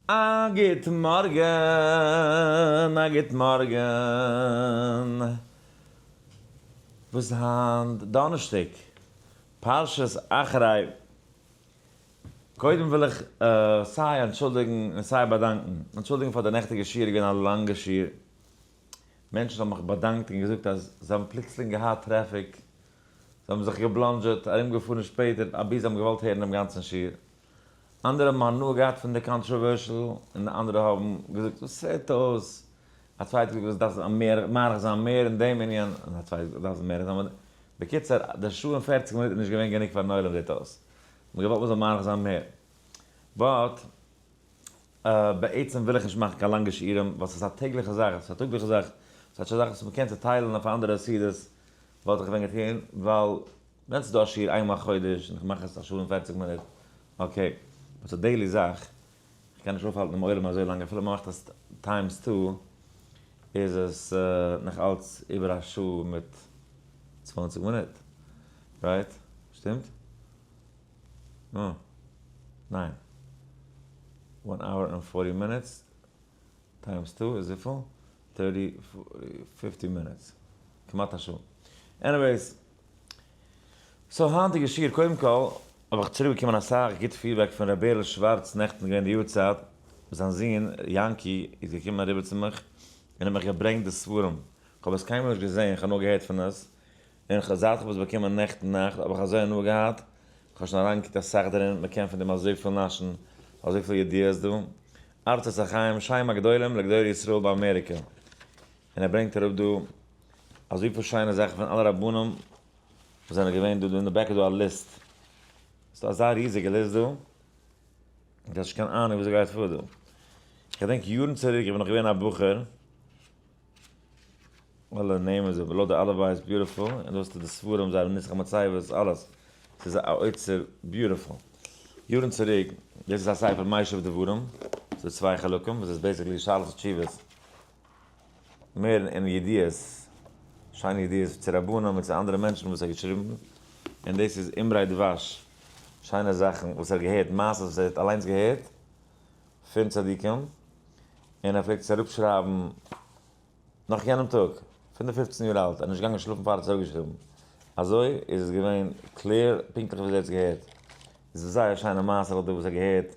א גוט מארגן, א גוט מארגן. וואס איז היינט דאנערשטאג? פרשת אחרי. קודם וויל איך סיי אנטשולדיגן און סיי באדאנקן. אנטשולדיגן פאר די נעכטיגע שיעור איז געווען א לאנגע שיעור. מענטשן האבן מיך באדאנקט און געזאגט אז זיי האבן פלוצלינג געהאט טרעפיק, זיי האבן זיך געבלאנדזשעט, ארומגעפארן שפעטער אבי זיי האבן געוואלט הערן דעם גאנצן שיעור. אנדערע האבן הנאה געהאט פון די controversial און אנדערע האבן געזאגט וואס פעלט אויס, א צווייטער האט געזאגט דארף מער מאריך זיין מער אין דעם ענין, און א צווייטער דארף מער זיין, בקיצור די שעה און פערציג מינוט איז נישט געווען גענוג פארן עולם זעט אויס, מ'האט געוואלט מ'זאל מאריך זיין מער, but בעצם וויל איך נישט מאכן קיין לאנגע שיעורים ווייל ס'איז א טעגליכע זאך, ס'איז א טאגליכע זאך, ס'איז א זאך וואס מ'קען צוטיילן אויף אנדערע סעודות וואלט איך ווען געטון, ווייל ווען ס'איז דא א שיעור איינמאל א חודש און איך מאך עס א שעה און פערציג מינוט, okay, but ס'איז א daily זאך, איך קען נישט אויפהאלטן דעם עולם אזוי לאנג, אפילו מ'מאכט עס times two איז עס נאך אלץ איבער א שעה מיט 20 מינוט, right? שטימט? אה, ניין. one hour and 40 minutes times two איז וויפיל? 30, 40, 50 minutes. כמעט א שעה. Anyways, so היינטיגע שיעור, קודם כל האב איך צוריק באקומען אסאך גוט feedback פון ר' בערל שווארץ נעכטן איז געווען די יארצייט, זיין זון יענקי איז געקומען אריבער צו מיך און האט מיך געברענגט די ספרים, כ'האב עס קיינמאל נישט געזען, כ'האב נאר געהערט פון עס, און זייט כ'האב עס באקומען נעכטן נאכט האב איך אזוי הנאה געהאט, כ'האב שוין אריינגעקוקט אסאך דערין, מ'קען פון דעם אזויפיל נאשן, אזויפיל ידיעות דא. ארצות החיים, שם הגדולים לגדולי ישראל באמעריקע. און ער ברענגט אראפ דא אזויפיל שיינע זאכן פון אלע רבנים וואס זענען געווען דא, דא אין די back איז דא א list, ס'איז דא אזא ריזיגע list דא, איך האב נישט קיין אהנונג וואס גייט פאר דא. איך געדענק יארן צוריק, איך בין נאך געווען א בחור, אלע נעמען זיי לויט די אלף בית beautiful, און דא האסטו די ספרים זייערע נוסח המצבות אלעס, ס'איז א אוצר beautiful. יארן צוריק, דאס איז א ספר משיב דברים, ס'איז צוויי חלקים, וואס איז basically שאלות ותשובות, מער אין ידיעות, שיינע ידיעות צו רבנים און צו אנדערע מענטשן וואס ער האט געשריבן, און דאס איז אמרי דבש, שיינע זאכן וואס ער האט געהערט, מעשות וואס ער האט אליינס געהערט פון צדיקים, און ער פלעגט עס אראפשרייבן נאך יענעם טאג, פון די 15 יאר אלט, ער איז נישט געגאנגען שלאפן פאר ער האט עס אראפגעשריבן, אזוי איז עס געווען clear פונקטליך ווי אזוי ער האט עס געהערט, עס איז זייער שיינע מעשה'לעך דא וואס ער האט געהערט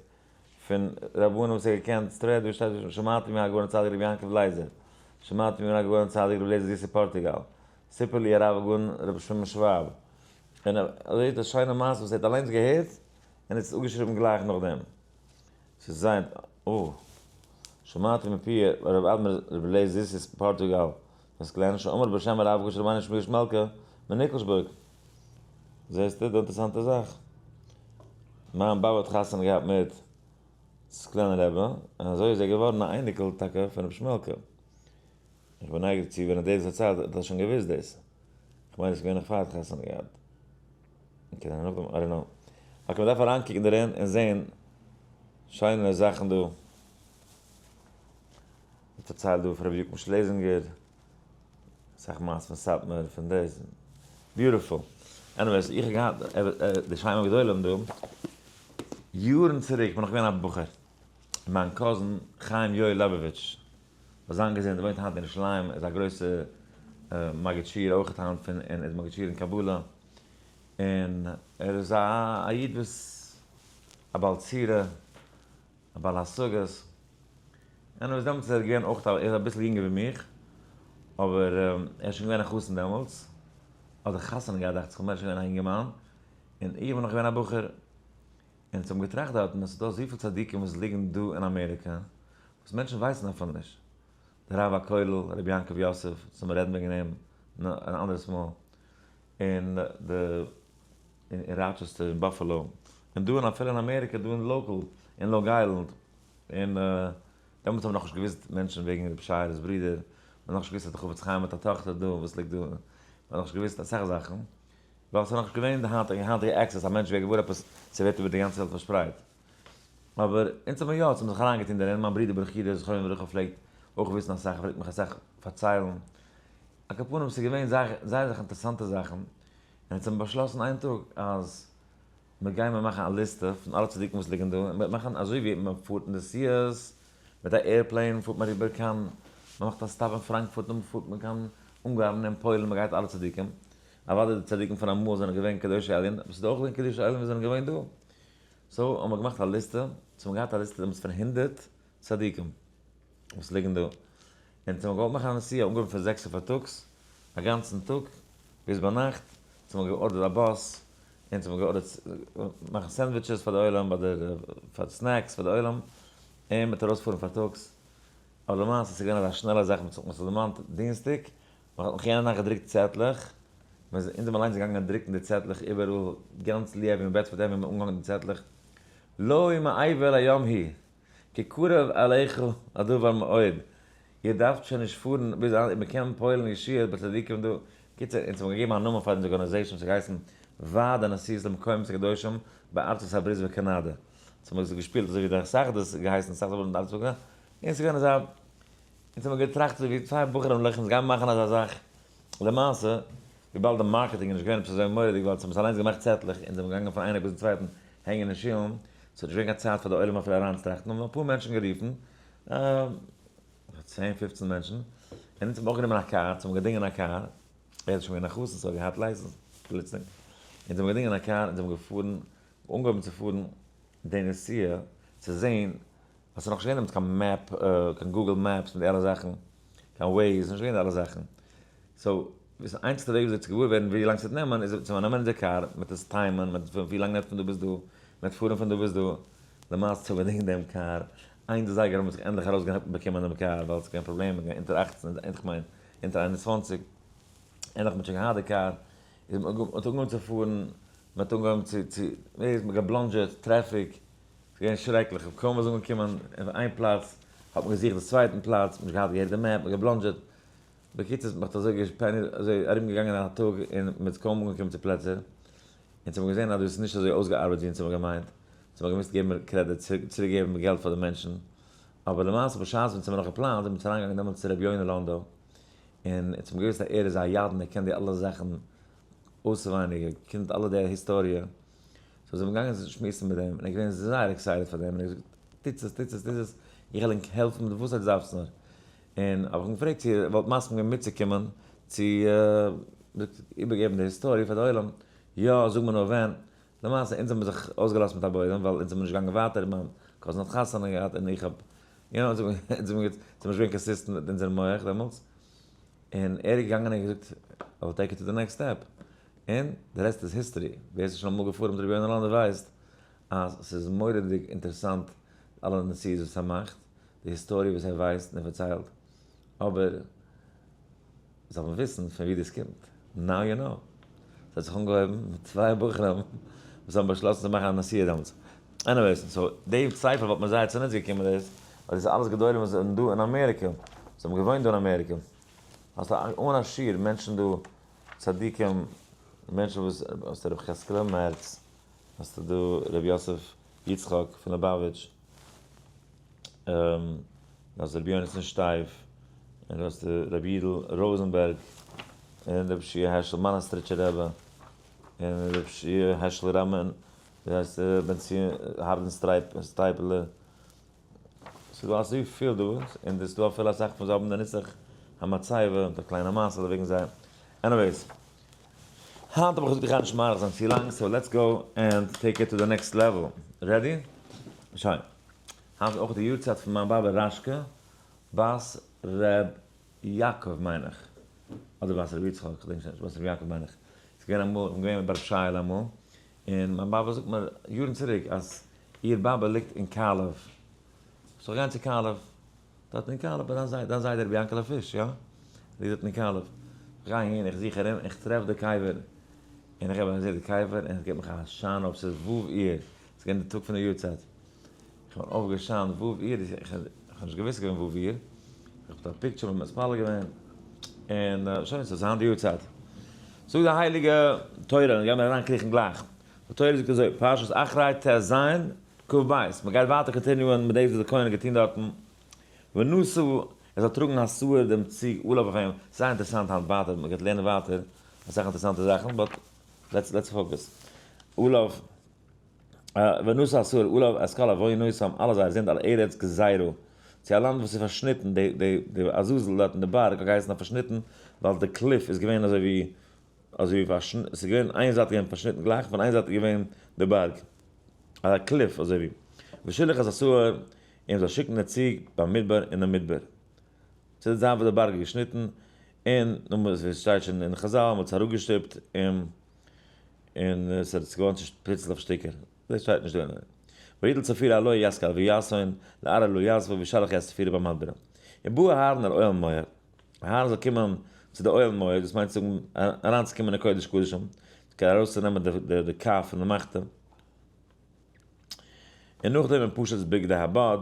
פון רבנים וואס ער האט געקענט, סטרעט ווי שטייט שמעתי מהגאון הצדיק רבי יעקב לייזער, שמעתי מהגאון הצדיק רבי אליעזר זיסער פארטוגאל, סיפר לי הרב הגאון רבי שמעון שוואב, און אזוי איז א שיינע מעשה וואס ער האט אליינס געהערט און עס איז אפגעשריבן גלייך נאכדעם. ס'איז זייער אה. שמעתי מפי הרב אדמו"ר רבי אליעזר זיסער פארטוגאל, מסקולען שאמר בשם הרב הקדוש רבינו שמואל שמעלקא מניקלשבורג. זעסטו די אינטערעסאנטע זאך? מיין באבע האט חתונה געהאט מיט סקולענער רבי, און אזוי איז ער געווארן א אייניקל טאקע פון רבי שמעלקא. איך בין נייגעריג צו ווען אין דער צייט האט ער שוין געוואוסט דאס. איך מיין עס איז געווען נאך פאר ער האט חתונה געהאט. קען זיין נאכדעם, I don't know. Okay, מ'דארף אריינקוקן דערין און זען שיינע זאכן דא. מ'פארציילט דא פון רבי יוקל שלעזינגער. אסאך מעשות פון סאטמאר, פון דאס. Beautiful. Anyways, איך האב געהאט די שם הגדולים דא יארן צוריק, כ'בין נאך געווען א בחור. מיין cousin חיים יואל לעבאוויטש, זאל זיין געזונט, ער וואוינט היינט אין ירושלים, ער איז א גרויסע מגיד שיעור אויך היינט פון, און איז מגיד שיעור אין קבלה, און ער איז א איד וואס א בעל צורה, א בעל השגות, anyways דעמאלטס איז ער געווען אויך א, ער איז אביסל יונגער ווי מיך, אבער ער איז שוין געווען א חתן דעמאלטס, אדער חתונה געהאט דאכט זיך מיר, ער איז שוין געווען א אינגערמאן, און איך בין נאך געווען א בחור, און אונז האבן געטראכט דארטן אז ס'איז דא אזויפיל צדיקים וואס ליגן דא אין אמעריקע, וואס מענטשן ווייסן אפילו נישט. דער רב הכולל, רבי יעקב יוסף, זאל מען רעדן וועגן אים אן אנדערס מאל, און די אין ראטשעסטער, אין באפעלא, און דא און אפילו אין אמעריקע, דא אין local, אין לאנג איילענד, און דעמאלטס האבן נאכנישט געוואוסט מענטשן וועגן רבי שייעלע'ס ברודער, מען האט נאכנישט געוואוסט אז דער חפץ חיים האט א טאכטער דא וואס ליגט דא, מען האט נאכנישט געוואוסט אסאך זאכן, ווייל ס'איז נאכנישט געווען די היינטיגע access, א מענטש ווערט געוואר עפעס, ס'ווערט איבער די גאנצע וועלט פארשפרייט. אבער אונז האבן יא, אונז האבן זיך אריינגעטון דערין, מיין ברודער ברוך יודא זכרונו לברכה פלעגט אויך וויסן אסאך, ער פלעגט מיך אסאך פארציילן. על כל פנים ס'איז געווען זייער זייער אינטערעסאנטע זאכן, און אונז האבן באשלאסן איין טאג אז. מיר גייען מאכן א ליסטע פון אלע צדיקים וואס ליגן דא, און מ'וועט מאכן אזוי ווי מען פארט נסיעות מיט א airplane פארט מען אריבער קיין, מען מאכט א stop אין פראנקפורט און פארט מען קיין אונגארן און פוילן, מען גייט אלע צדיקים, אוודאי די צדיקים פון אמאל זענען געווען קדושי עליון, אבער ס'איז דא אויך געווען קדושי עליון וואס זענען געווען דא. so האבן מיר געמאכט א ליסטע, so מיר געהאט א ליסטע דעמאלטס פון 100 צדיקים וואס ליגן דא, און so מיר געוואלט מאכן א נסיעה אנגעהויבן פון 6 פארטאגס א גאנצן טאג ביז ביינאכט, so מיר גע order ט א באס, און so מיר גע order ט מאכן sandwiches פאר די עולם אדער פאר snacks פאר די עולם, און מ'האט ארויספארן פארטאגס, אבער למעשה ס'איז געווען אזא שנעלע זאך, מ'האט זיך דערמאנט דינסטאג, מ'האט נאך יענע נאכט געדרוקט צעטלעך, מ'איז אונז זעמיר אליינס געגאנגען דרוקן די צעטלעך איבעראל, גאנץ לי עוועניו, בעדפארד עוועניו האבן מיר אנגעהאנגען די צעטלעך, לא מעבר לים היא, כי קרוב אליך הדבר מאוד, איר דארפט שוין נישט פארן ביז אהין, מ'קען פועל'ן ישועות ביי צדיקים דא, קיצור, אונז האבן געגעבן א נאמען פאר אונזער organization וואס האט געהייסן ועד הנסיעות למקומות הקדושים בארצות הברית וקאנאדע, אונז האבן עס געשפילט אזוי ווי די התאחדות האט געהייסן התאחדות אבער ארצות הברית, און ס'איז געווען אזא, אונז האבן געטראכט אזוי ווי צוויי בחורים לעכען אונז גייען מאכן אזא זאך, למעשה וויבאלד די marketing איז נישט געווען עפעס אזוי מורא'דיג ווייל אונז האבן עס אליינס געמאכט צעטלעך און זענען געגאנגען פון איין עק ביזן צווייטן הענגען אין שולן, ס'איז נישט געווען קיין צייט פאר די עולם אפילו אריינצוטראכטן, האבן אפאר מענטשן גערופן, צען פופצן מענטשן, און אונז האבן אויך גענומען א קאר, אונז האבן געדינגען א קאר, ער איז שוין געווען א חתן so ער האט געהאט license פלוצלינג, אונז האבן געדינגען א קאר אונז האבן געפארן, אנגעהויבן צו פארן די נסיעה צו זען אז ס'איז נאכנישט געווען דעמאלטס קיין map, קיין Google Maps מיט די אלע זאכן, קיין Waze, נישט געווען די אלע זאכן, so דאס איינציגסטע וועג וויאזוי צו געוואר ווערן ווי לאנג ס'וועט נעמען איז צו נעמען אונזער קאר, מ'וועט עס time ען, מ'וועט ווי לאנג נעמט פון דא ביז דא, מ'וועט פארן פון דא ביז דא, למעשה צו באדינגען דעם קאר, איינס אזייגער האבן מיר זיך ענדליך ארויסבאקומען דעם קאר, ווייל ס'איז געווען פראבלעמען, געווען אונטער 18, איך מיין אונטער 21, ענדליך מ'האט שוין געהאט די קאר, איז מ'האט אנגעהויבן צו פארן, מ'האט אנגעהויבן צו צו, מ'איז געבלאנדזשעט, traffic, ס'איז געווען שרעקליך, קוים מ'איז אנגעקומען אין איין פלאץ, האט מען געזוכט די צווייטן פלאץ, מ'האט נישט געהאט געהערט די map, מ'האט געבלאנדזשעט, בקיצור מ'האט אזוי געשפענירט, אזוי ארום געגאנגען א טאג און מ'איז קוים אנגעקומען צו פלעצער, אונז האבן געזען אז דאס איז נישט אזוי אויסגעארבעט ווי אונז האבן געמיינט, אונז האבן געמוזט געבן credit, צוריק געבן געלט פאר די מענטשן, אבער למעשה בשעת אונז האבן נאך געפלאנט זענען מיר אריינגעגאנגען דעמאלטס צו ר' יונה לאנדא, און אונז האבן געוואוסט אז ער איז א ידען, ער קען די אלע זאכן אויסעווייניג, ער קען אלע די היסטאריע, so זענען מיר געגאנגען שמועסן מיט אים, און ער איז געווען זייער excited פאר דעם, און ער האט געזאגט, טוטס עס, טוטס עס, טוטס עס, איך וועל ענק העלפן מיט וואס עטס דארפטס נאר. און האב איך אים געפרעגט צו ער וואלט מסכים געווען מיטצוקומען צו איבערגעבן די היסטאריע פאר די עולם, יא, זאג מיר נאר ווען. למעשה אונז האבן זיך אויסגעלאזט מיט א בוידעם, ווייל אונז זעמיר נישט געגאנגען ווייטער, מיין cousin האט חתונה געהאט און איך האב, you know, אונז זעמיר נישט געווען consistent מיט אונזער מח דעמאלטס, און ער איז געגאנגען און געזאגט, I will take it to the next step, און די rest איז history, ווער ס'איז שוין אמאל געפארן מיט רבי יונה לאנדא ווייסט אז ס'איז מורא'דיג אינטערעסאנט אלע נסיעות וואס ער מאכט, די היסטאריע וואס ער ווייסט און ער פארציילט, אבער זאל מען וויסן פון ווי דאס קומט, now you know. ס'האט זיך אנגעהויבן מיט צוויי בחורים וואס האבן באשלאסן צו מאכן א נסיעה דעמאלטס. anyways, so די ספר וואלט מיר זייער צונוץ געקומען דאס, ווייל דאס איז אלעס גדולים וואס זענען דא אין אמעריקע, וואס האבן געוואוינט דא אין אמעריקע. האסט אן א שיעור מענטשן דא, צדיקים, מענטשן וואס, האסט ר' חזקאל'ע מערץ, האסטו דא ר' יוסף יצחק פון ליובאוויטש, דאס איז רבי יונתן שטייף, און דאס איז רבי יודל ראזענבערג, און רבי שיע הערשל מאנאסטריטשער רבי, און רבי שיע הערשל ראמען, ווי הייסט ער, בן ציון הארדן סטייפלער, ס'איז דא אזויפיל דא, און ס'איז דא אפילו אסאך פון זיי האבן די נוסח המצבה, מיט א קליינע מעשה וועגן זיי, anyways. היינט האב איך געזאגט איך גיי נישט מאריך זיין צו לאנג, so let's go and take it to the next level. Ready? שוין. היינט איז אויך די יארצייט פון מיין באבע רשקה בת ר' יעקב מיין איך, אדער בת ר' יצחק, כ'דענק שוין נישט, בת ר' יעקב מיין איך. ס'איז געווען אמאל, כ'בין געווען ביי ר' שייעלע אמאל, און מיין באבע זאגט מיר יארן צוריק אז איר באבע ליגט אין קאלוב. זאל איך גיין צו קאלוב? דארט אין קאלוב ביי דיין זיידע, דיין זיידע רבי יענקעלע פיש, יא? ליגט דארט אין קאלוב. איך גיי אהין, איך זוך ארום, איך טרעף די קבר, און איך געב א זעה די קבר, און עס געבט מיך א שיין אויף, ס'איז ו' אייר, ס'איז געווען די טאג פון די יארצייט. איך בין אויפגעשיינט ו' אייר, איך האב נישט געוואוסט ס'איז געווען ו' אייר, איך האב א picture מיט מתפלל געווען, און שוין, ס'איז היינט די יארצייט. זאגט די הייליגע תורה, און גיימיר אריינקריכן גלייך. די תורה זאגט אזוי, פרשת אחרי ט ז, ק ב, מען גייט ווייטער continue ען מיט דאס וואס די כהן האט געטון דארטן, ונשא, ער זאל טראגן השעיר דעם ציג עליו אויף אים, זייער אינטערעסאנט היינט ווייטער, מען גייט לערנען ווייטער אסאך אינטערעסאנטע זאכן, but let's let's focus, עליו. ונשא השעיר עליו את כל עוונותם, אלע זייערע זינד, אל ארץ גזירה, צו א לאנד וואס איז פארשניטן, די די די עזאזל דארט אין די בארג האט געהייסן א פארשניטן, ווייל די cliff איז געווען אזוי ווי אזוי ווי ס'איז געווען איין זייט געווען פארשניטן גלייך, פון איין זייט איז געווען די בארג, א cliff אזוי ווי. ושילח את השעיר, און זאל שיקן די ציג במדבר אין די מדבר. צו די זייט וואס די בארג איז געשניטן, און נאכדעם ווי עס שטייט שוין אין חזל, מען האט עס אראפגעשטופט, און און עס האט געווארן צושפריצט אויף שטיקער. דאס שטייט נישט דא אין. ויטל צפורה הלא יסקל ויאסון, לארע לא יעזבו וישלח את צפורה במדבר. ובא אהרן אל אוהל מועד, אהרן זאל קומען צו די אוהל מועד, דאס מיינט צו זאגן אריינצוקומען אין קודש קדשים, כדי ארויסצונעמען די כף פון די מחתה. און נאכדעם אין פשוט בגדי הבד,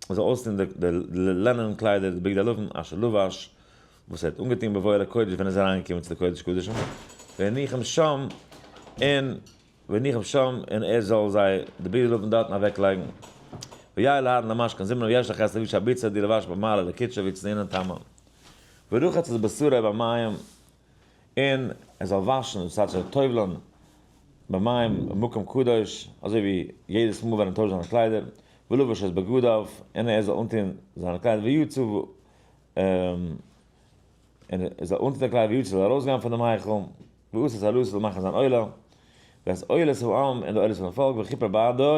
ער זאל אויסטון די לענען קליידער, די בגדי לבן אשר לבש, וואס ער האט אנגעטון בבואו אל הקודש ווען ער איז אריינגעקומען צו די קודש קדשים, והניחם שם, און והניחם שם, און ער זאל זיי, די בגדי לבן דארטן אוועקלייגן. ויעל אהרן למשכן זמנו וישלח את לבושי הביצה די לבש במעלה לקדשו ויצנענה טמא. ורחץ את בשרו במים, און ער זאל וואשן, דאס הייסט ער זאל טובל'ן במים במקום קדוש, אזוי ווי יעדעס מאל ווען ער טוישט זיינע קליידער, ולבש את בגדיו, און ער זאל אנטון זיינע קליידער, ויצא, און ער זאל אנטון די קליידער, ויצא זאל ארויסגיין פון דעם היכל, ועשה את עולתו זאל מאכן זיין עולה, ואת עולת העם, און די עולת פונעם פאלק, וכיפר בעדו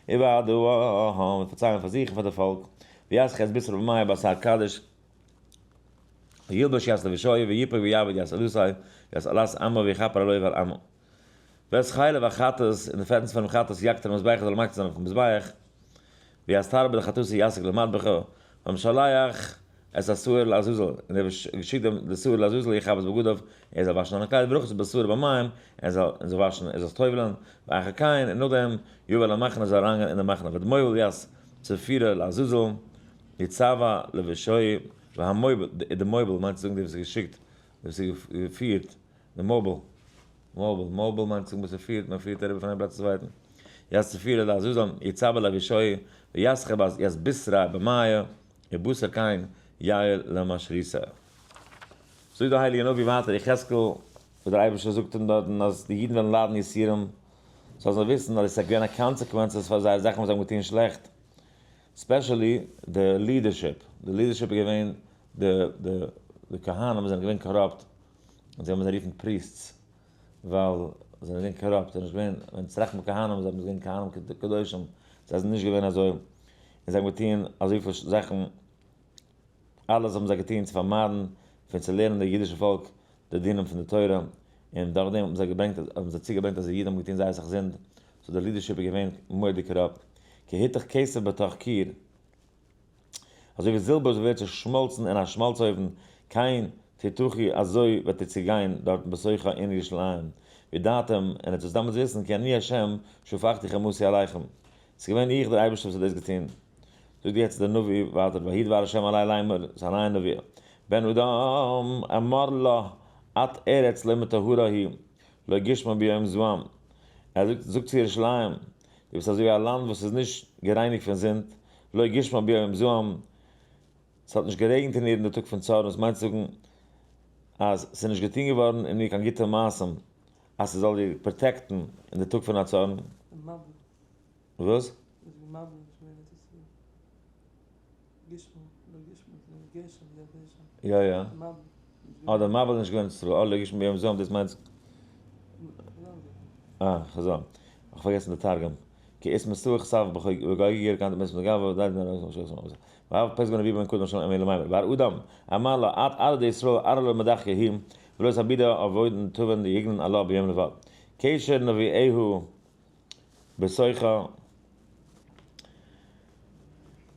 ובעד העם, און פארצייען פאר זיך און פאר די פאלק, ויסך את בשרו במים בשר קדש. וילבש ית לבשו ויפג ויעבד ית עלתי ית עלת עמו ויכפר עלו ועל עמו. ואת חלב החטאת און די פעטנס פונעם חטאת יקטיר למזבח זאל ער מקטיר זיין אויפן מזבח, וית תרבה דחטאתו יסיק למטבחו, והמשלח את השעיר לעזאזל און דער וואס געשיקט דעם די שעיר לעזאזל יכבס בגדיו ער זאל וואשן זיינע קליידער ורחץ בשרו במים ער זאל און זאל וואשן ער זאל זיך טובל'ען ואחר כן און נאכדעם יבא אל המחנה זאל אריינגיין אין די מחנה ודמובל ית צפירה לעזאזל יצוה לבשוי והמוביל, די מוביל מיינט צו זאגן די וואס איז געשיקט, די וואס איז געפירט, די mobile, mobile, mobile מיינט צו זאגן וואס ער פירט, מען פירט אריבער פון איין פלאץ צום צווייטן. יצוה לעזאזל, יצוה לבשוי, ויסחב אז יסביסרא במיא, ובשר כן יעל למשריסה. זאגט דער הייליגער נביא ווייטער, יחזקאל, וואס דער אייבערשטער זאגט אים דארטן אז די אידן וועלן ליידן יסורים, זאלן זיי וויסן אז עס איז געווען א consequences פאר זייערע זאכן וואס זיי האבן געטון שלעכט, specially די leadership, די leadership איז געווען די די די כהנים זענען געווען corrupt, און זיי האבן זיי רופן priests, ווייל זיי זענען געווען corrupt, זיי זענען נישט געווען, ווען טראכט מען כהנים זיי זענען געווען כהנים קדושים, זיי זענען נישט געווען אזוי, און זיי האבן געטון אזויפיל זאכן, אלעס האבן זיי געטון צו פארמיידן פון צו לערנען די אידישע פאלק די דינים פון די תורה, און דורכדעם האבן זיי געברענגט, האבן זיי צוגעברענגט אז די אידן האבן געטון זייער אסאך זינד, so די leadership איז געווען מורא'דיג corrupt, כי היתך כסף בתוך כור, אזוי ווי זילבער וואס ווערט צעשמאלצן אין א שמאלץ אויוון, כן תתכו אזוי וועט איר צעגיין דארטן בתוכה אין ירושלים, וידעתם, און עטס וועט דאמאלס וויסן, כי אני ה' שפכתי חמתי עליכם, ס'איז געווען איך דער אייבערשטער וואס האט דאס געטון. זאגט יעצט דער נביא ווייטער, ויהי דבר ה' אלי לאמר, ס'איז א נייע נבואה, בן אדם אמר לה את ארץ לא מטהרה היא, לא גשמה ביום זעם, ער זאגט, זאג צו ירושלים, דו ביסט אזוי ווי א לאנד וואס איז נישט גערייניגט פון זינד, לא גשמה ביום זעם, ס'האט נישט גערעגנט אין איר אין די טאג פון צארן, וואס מיינט צו זאגן אז ס'איז נישט געטון געווארן אין איר קיין גוטע מעשים אז ס'זאל איר protect ן אין די טאג פון א צארן. וואס? יא יא. אה דער מבול איז נישט געווען אין ישראל. אה לא גשמה ביום זעם דאס מיינט. אה חזון. איך האב פארגעסן די תרגום. כי אית מסוח סב בגויגי גר כאן דמס מגב ודאי דמס מגב ואב פסגו נביא בן קודם שלום אמיל למים בר אדם אמר לה את ארא דישראל ארא לא מדח יהים ולא סבידה אבוידן טובן דיגנן עלה ביום לבד קשר נביאהו בתוכה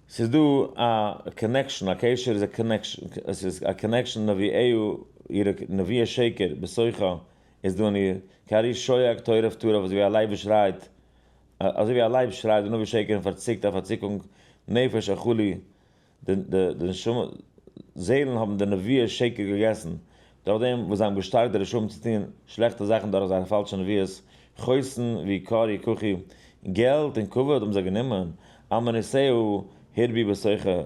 ס'איז דא א connection, א קשר איז א connection, עס איז א connection נביאהו אירע נביאי שקר בתוכה איז דא אין איר, כארי שואק טורף טרף אזוי ווי א לייב וואס שרייט, אזוי ווי א לייב שרייט די נביא שקר און פארציקט א פארציקונג נפש אכלו די די נשמה זעלן האבן די נביאי שקר געגעסן, דורך דעם וואס זיי האבן געשטארקט די רשעים צו טון שלעכטע זאכן דורך זייערע פאלשע נביאות, חוסן ויקר יקחו, געלט און כבוד האבן זיי גענומען, אלמנותיה הרבו בתוכה,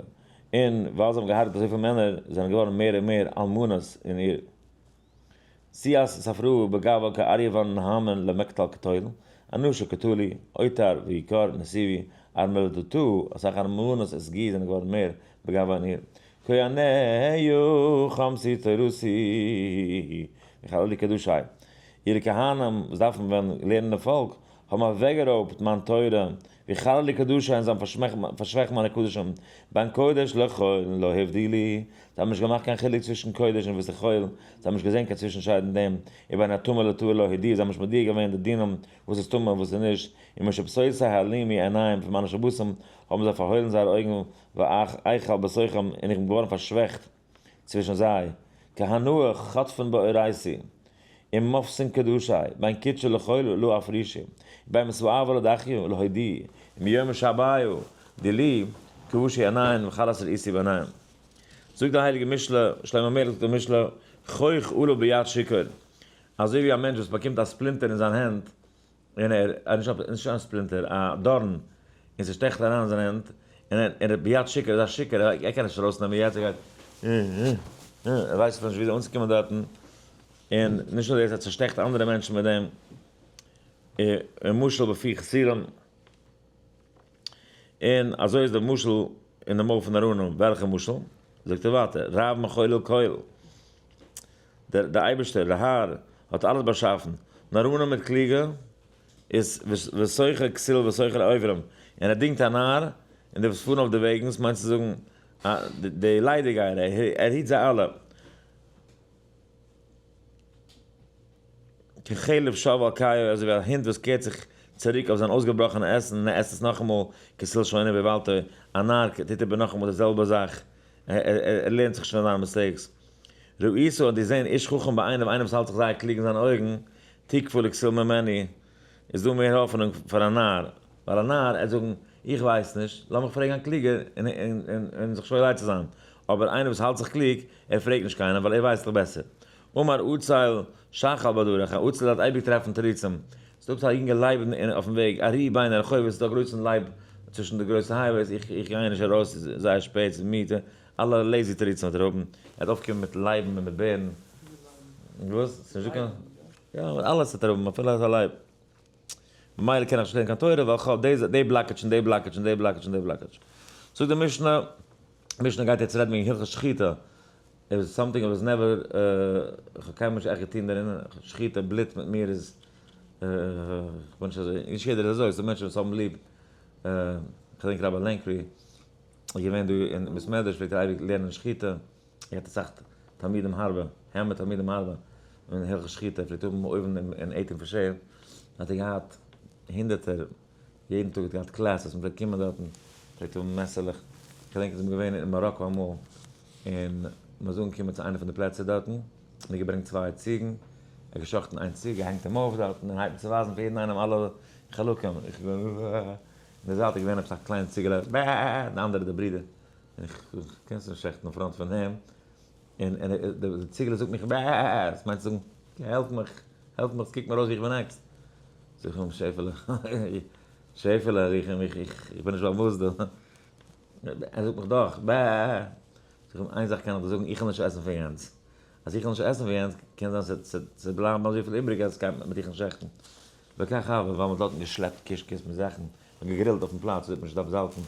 און ווייל זיי האבן געהארגעט אזויפיל מענער, זענען געווארן מער און מער אלמנות אין איר. סיעת ספרא בגאווה כאריה ונהמן למקטל קטול, אנשי קטלו, אותר ויקר נסיבו, ארמלתתא, אסאך ארמנות עס גי זענען געווארן מער בגבה אין איר. כהניה חמסו תורתי, וחללו קדשי. אירע כהנים וואס דארפן ווען לערנען די פאלק, האבן אוועקגערויבט מיין תורה, וחללו קדשי און זיי האבן פארשוועכט מיינע קדשים, בין קודש לחול לא הבדילו, זיי האבן נישט געמאכט קיין חילוק צווישן קודש און וואס איז חול, זיי האבן נישט געזען קיין צווישנשייד אין דעם, ובין הטמא לטהור לא הודיעו, זיי האבן נישט מודיע געווען די דינים וואס איז טמא און וואס איז נישט, ומשבתותי העלימו עיניהם, פון מיינע שבתים האבן זיי פארהוילן זייערע אויגן, ואכל בתוכם, און איך בין געווארן פארשוועכט צווישן זיי, כהנאה חטפין באורייתי, ומופסין קדשי, בין קודשא לחולא לא אפרישו, בין מסואבא לדכיא לא הודיעו, ומיום שביו דילי כבשו עיניים וחלס ראיתי בעיניים. זאגט די הייליגע משלי, שלמה המלך זאגט אין משלי, חוח עלה ביד שיכור, אזוי ווי א מענטש וואס באקומט א splinter אין זיין הענט, און ער, נישט א splinter, א דארן, און ס'שטעכט אריין אין זיין הענט, און ער ביד שיכור, ער איז א שיכור, ער קען נישט ארויסנעמען יעצט, ער גייט ער ווייסט נישט וויאזוי אנצוקומען דארטן, און נישט נאר דאס, ער צעשטעכט אנדערע מענטשן מיט דעם, משל בפי כסילים, און אזוי איז דער משל אין די מויל פון נאראנים, וועלכע משל? זאגט ער ווייטער, רב מחולל כל, דער אייבערשטער, דער האר, האט אלעס באשאפן, נאראנים מיט קלוגע, איז ושוכר כסיל ושוכר עוברים, און ער דינגט א נאר, און די וואס פארן אויף די וועגן, וואס מיינט צו זאגן, די ליידיגייער, ער היט זיי אלע. ככלב שב על קיאו, אזוי ווי א הונט וואס קערט זיך צוריק אויף זיין אויסגעבראכענע עסן און ער עסט עס נאכאמאל, כסיל שונה באיוולתו, א נאר טוט איבער נאכאמאל די זעלבע זאך, ער לערנט זיך נישט פון זיינע mistakes. ראית האט געזען איש חכם בעיניו, איינער וואס האלט זיך זייער קלוג אין זיינע אויגן, תקוה לכסיל ממנו, איז דא מער האפענונג פאר א נאר, ווייל א נאר עט זאגן, איך ווייס נישט, לאמיך פרעגן א קלוגער און זיך שואל עצה זיין, אבער איינער וואס האלט זיך קלוג, ער פרעגט נישט קיינעם ווייל ער ווייסט דאך בעסער. אמר עצל שחל בדרך, א עצל דארף אייביג טרעפן תירוצים. ס'איז דא עפעס א יונגע לייב אויפן וועג, ארי בין הרחובות, ס'איז דא א גרויסן לייב צווישן די גרויסע highways, איך גיי נישט ארויס, ס'איז זייער שפעט, ס'איז מיד, אלע lazy תירוצים וועט ער האבן, ער וועט אויפקומען מיט לייבן און מיט בערן. וואס? ס'איז נישטא קיין. יא, אלעס וועט ער האבן, אפילו אזא לייב. ממילא קען איך נישט לערנען קיין תורה ווייל כ'האב די blockage און די blockage און די blockage און די blockage. זאגט די משנה, משנה גייט יעצט רעדן וועגן הלכות שחיטה, איז something וואס never, איך האב קיינמאל נישט עכט געטון דערין, שחיטה, בלוט מיט מיר איז, כ'בין נישט אזוי, נישט יעדער איז אזוי, ס'דא מענטשן וואס האבן ליב, כ'דענק Rabbi לענקרי איז געווען דא אין בית מדרש פלעגט ער אייביג לערנען שחיטה, ער האט אסאך תלמידים הרבה, המה תלמידים הרבה, אין הלכות שחיטה, ער פלעגט האבן אויבן אין 18 Faucher, האט ער געהאט הונדערטער, יעדן טאג האט געהאט classes, מ'פלעגט קומען דארטן, מ'פלעגט האבן מעשה'לעך, כ'געדענק אונז זענען געווען אין מאראקא אמאל, און מ'איז אנגעקומען צו איינע פון די פלעצער דארטן, און ער געברענגט צוויי ציגן, ער האט גע'שחט'ן איין ציג, געהענגט אים אויף דארטן, און הייבט אן צו ווייזן פאר יעדן איינעם אלע חלקים, איך אין די זייט איז געווען עפעס א קליין ציגעלע, בע, די אנדערע די ברודער, און איך קענסט נישט שעכטן אין front פון אים, און די ציגעלע זאגט מיך בע, עס מיינט צו זאגן, העלף מיך, העלף מיך, עס קוקט מיר אויס ווי איך בין next. זאג איך אים, שעפעלע, שעפעלע, איך בין נישט באוואוסט דא. ער זאגט מיך דאך, בע. זאג איך אים, איין זאך קען איך דיר זאגן, איך וויל נישט עסן פון יענץ. אז איך וויל נישט עסן פון יענץ, קען זיין ס'וועט בלייבן אזויפיל איבריג אז ס'גייט מיט דיך נישט שעכטן. וכך הוה, ווייל מ'האט דארטן געשלעפט קישקעס מיט זאכן, מ'האט געגרילט אויפן פלאץ, אזוי האט מען נישט געדארפט זאלצן,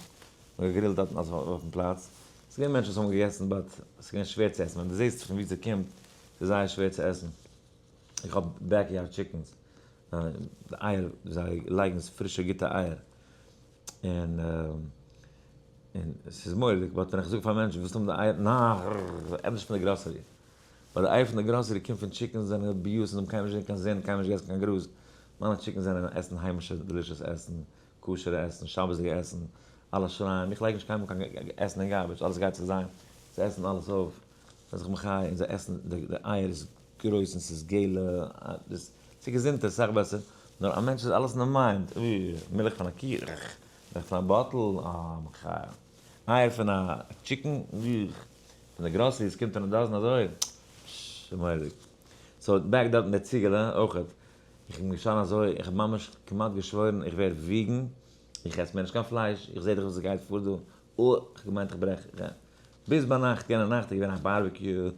מ'האט געגרילט דארטן אלעס אויפן פלאץ. ס'איז געווען מענטשן וואס האבן געגעסן, but ס'איז געווען שווער צו עסן, ווען דו זעסט פון וואו ס'קומט, ס'איז זייער שווער צו עסן. איך האב backyard chickens, די אייער, זיי לייגן פרישע גוטע אייער, און און ס'איז מורא'דיג, but ווען איך זאג פאר מענטשן ווילסט האבן די אייער, נאר, ענדערש פון די גראסערי, ווייל די אייער פון די גראסערי קומט פון chickens זענען abused און האבן קיינמאל נישט געזען קיין זון, קיינמאל נישט געגעסן קיין גראז, מיינע chickens זענען עסן היימישע delicious עסן, כשר'ע עסן, שבת'דיגע עסן, אלע שריים, איך לייג נישט קיינמאל קיין עסן אין garbage, אלעס גייט צו זיי, זיי עסן אלעס אויף, זיי זיך מחיה און זיי עסן, די אייער איז גרויס און ס'איז געלע, ס'איז געזונטער, סאך בעסער, נאר א מענטש איז אלעס אין די mind, אוי, מילך פון א קי, רך, מילך פון א bottle, אה, מחיה, אייער פון א chicken, רך, פון די גראסערי, עס קומט אין א דאזן אזוי, פששש, מורא'דיג. so back דארט אין די ציגעלע אויכעט, איך בין געשטאנען אזוי, איך האב ממש כמעט געשוואוירן איך ווער vegan, איך עס מער נישט קיין פלייש, איך זע דאך וואס עס גייט פאר דא, אה, איך האב געמיינט איך ברעך, ביז ביינאכט, יענע נאכט איז געווען א barbecue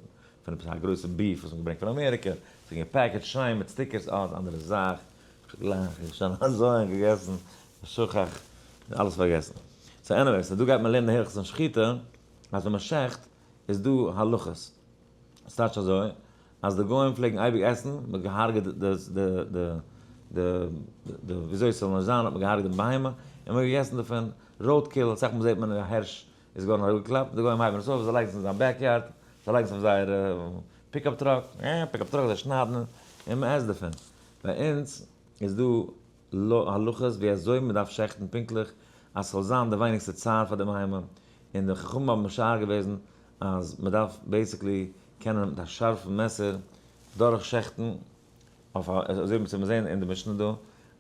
פון עפעס א גרויסע beef וואס מ'האט געברענגט פון אמעריקע, ס'איז געווען גע packaged שיין מיט stickers, אה, ס'איז אנדערע זאך. גלייך איך שוין אזוי געגעסן, שכח, אלעס פארגעסן. So anyway, so דא גייט מען לערנען הלכות שחיטה, אז ווען מען שעכט איז דא הלכות. ס'טייטש אזוי, אז די גוים פלעגן אייביג עסן, מ'האט געהארגעט די די די די די וויאזוי ס'זאל נאר זיין האט מען געהארגעט די בהמה, און מ'האט געגעסן דערפון road kill, אסאך מאל זעט מען א הערש איז געווארן אראפגעקלאפט, די גוים הייבן עס אויף, זיי לייגן עס אין זיין backyard, זיי לייגן עס אויף זייער pickup truck, pickup truck, זיי שניידן און מ'עסט דערפון. ביי אונז איז דא הלכות ווי אזוי מען דארף שעכטן פונקטליך אז ס'זאל זיין די ווייניגסטע צער פאר די בהמה, און די חכמים האבן משער געוועזן אז מען דארף basically קענען מיט א שארפן מעסער דורך שעכטן, אויף א, אזוי ווי מיר זעהן אין די משנה דא,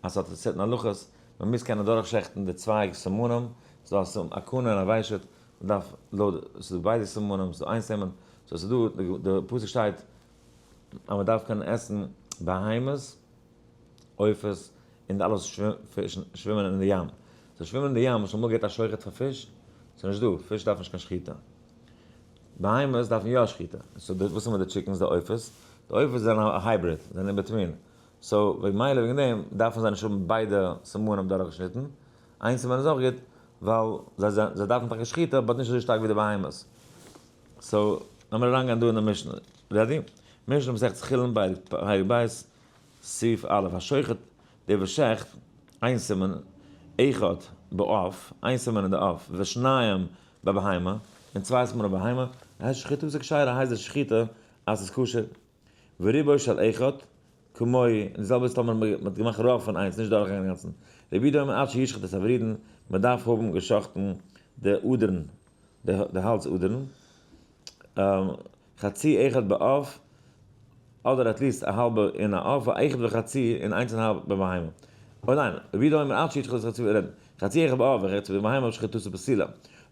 אז ס'האט certain הלכות, מען מוז קענען דורך שעכטן די צוויי סימנים, ס'איז דא א קנה און א ושט, מען דארף לויט, ס'איז דא ביידע סימנים, ס'איז דא איין סימן, so ס'איז דא, די פסוק שטייט אז מען דארף קענען עסן בהמות, עופות, און די אלע שווימען אין די ים. זיי שווימען אין די ים, האסט אמאל געהערט א שוחט פאר פיש? ס'איז נישט דא, פיש דארף נישט קיין שחיטה. בהמות דארפן יא שחיטה. so וואס איז מיט די chickens, די עופות? די עופות זענען א hybrid, זענען in between. so וועגן מילא וועגן דעם דארפן זיי נישט האבן ביידע סימנים דורכגעשניטן. איין סימן איז אויך גוט, ווייל זיי דארפן טאקע שחיטה, but נישט אזוי שטארק ווי די בהמות. so לאמיר אריינגיין דא אין די משנה. Ready? משנה מסכת חולין פרק ב', סעיף א', השוחט, דער וואס שעכט, איין סימן, אחד בעוף, איין סימן אין די עוף, ושניים בבהמה, און צוויי סימנים בבהמה, הייסט שחיטה וואס איז כשרה, הייסט די שחיטה אז ס'איז כשר. וריבו של אחד, כמו, און די זעלבע איז טאמער מ'האט געמאכט רוב פון איינס, נישט דורכגיין אינגאנצן. רבי יהודה אומר עד שישחט את הוורידין, מ'דארף האבן געשאכטן די אדערן, די האלז אדערן, חצי אחד בעוף, אדער at least א האלבע אין א עוף, ואחד וחצי און איינס און א האלב בבהמה. אוי ניין, רבי יהודה אומר עד שישחט את חצי רעדן, חצי אחד בעוף וחצי בבהמה שחיטתו פסולה.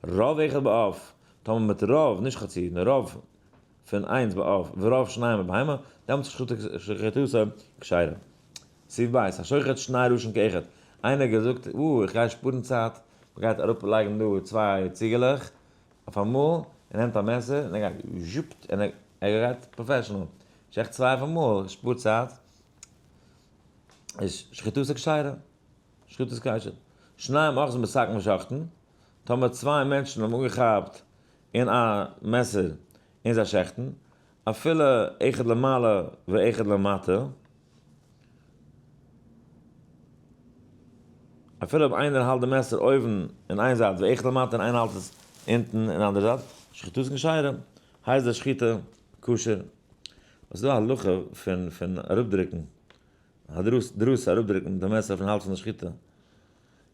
רוב אחד בעוף, טאמער מיט רוב, נישט חצי, נאר רוב פון איינס בעוף, ורוב שניים בבהמה, דעמאלטס איז שחיטתו כשרה. סעיף ב', השוחט שני ראשין כאחד, איינער האט געזאגט, אה, איך גיי שפארן צייט, מ'גייט אראפ לייגן דא צוויי ציגעלעך אויף אמאל, ער נעמט א מעסער און ער גייט זשופט, און ער גייט professional, שעכט צוויי אויף אמאל, שפארט צייט, איז שחיטתו כשרה, שחיטתו כשרה. שניים אוחזין בסכין ושוחטין, טאמער צוויי מענטשן האבן אנגעכאפט אין א מעסער און זיי שעכטן, אפילו אחד למעלה ואחד למטה, אפילו אויב איינער האלט די מעסער אויבן אין איין זייט ואחד למטה און איינער האלט עס אונטן אין אנדערע זייט, שחיטתן כשרה, הייסט די שחיטה כשר. עס איז דא א הלכה פון פון אראפדרוקן, הדרסה אראפדרוקן מיט די מעסער אויפן האלז פון די שחיטה,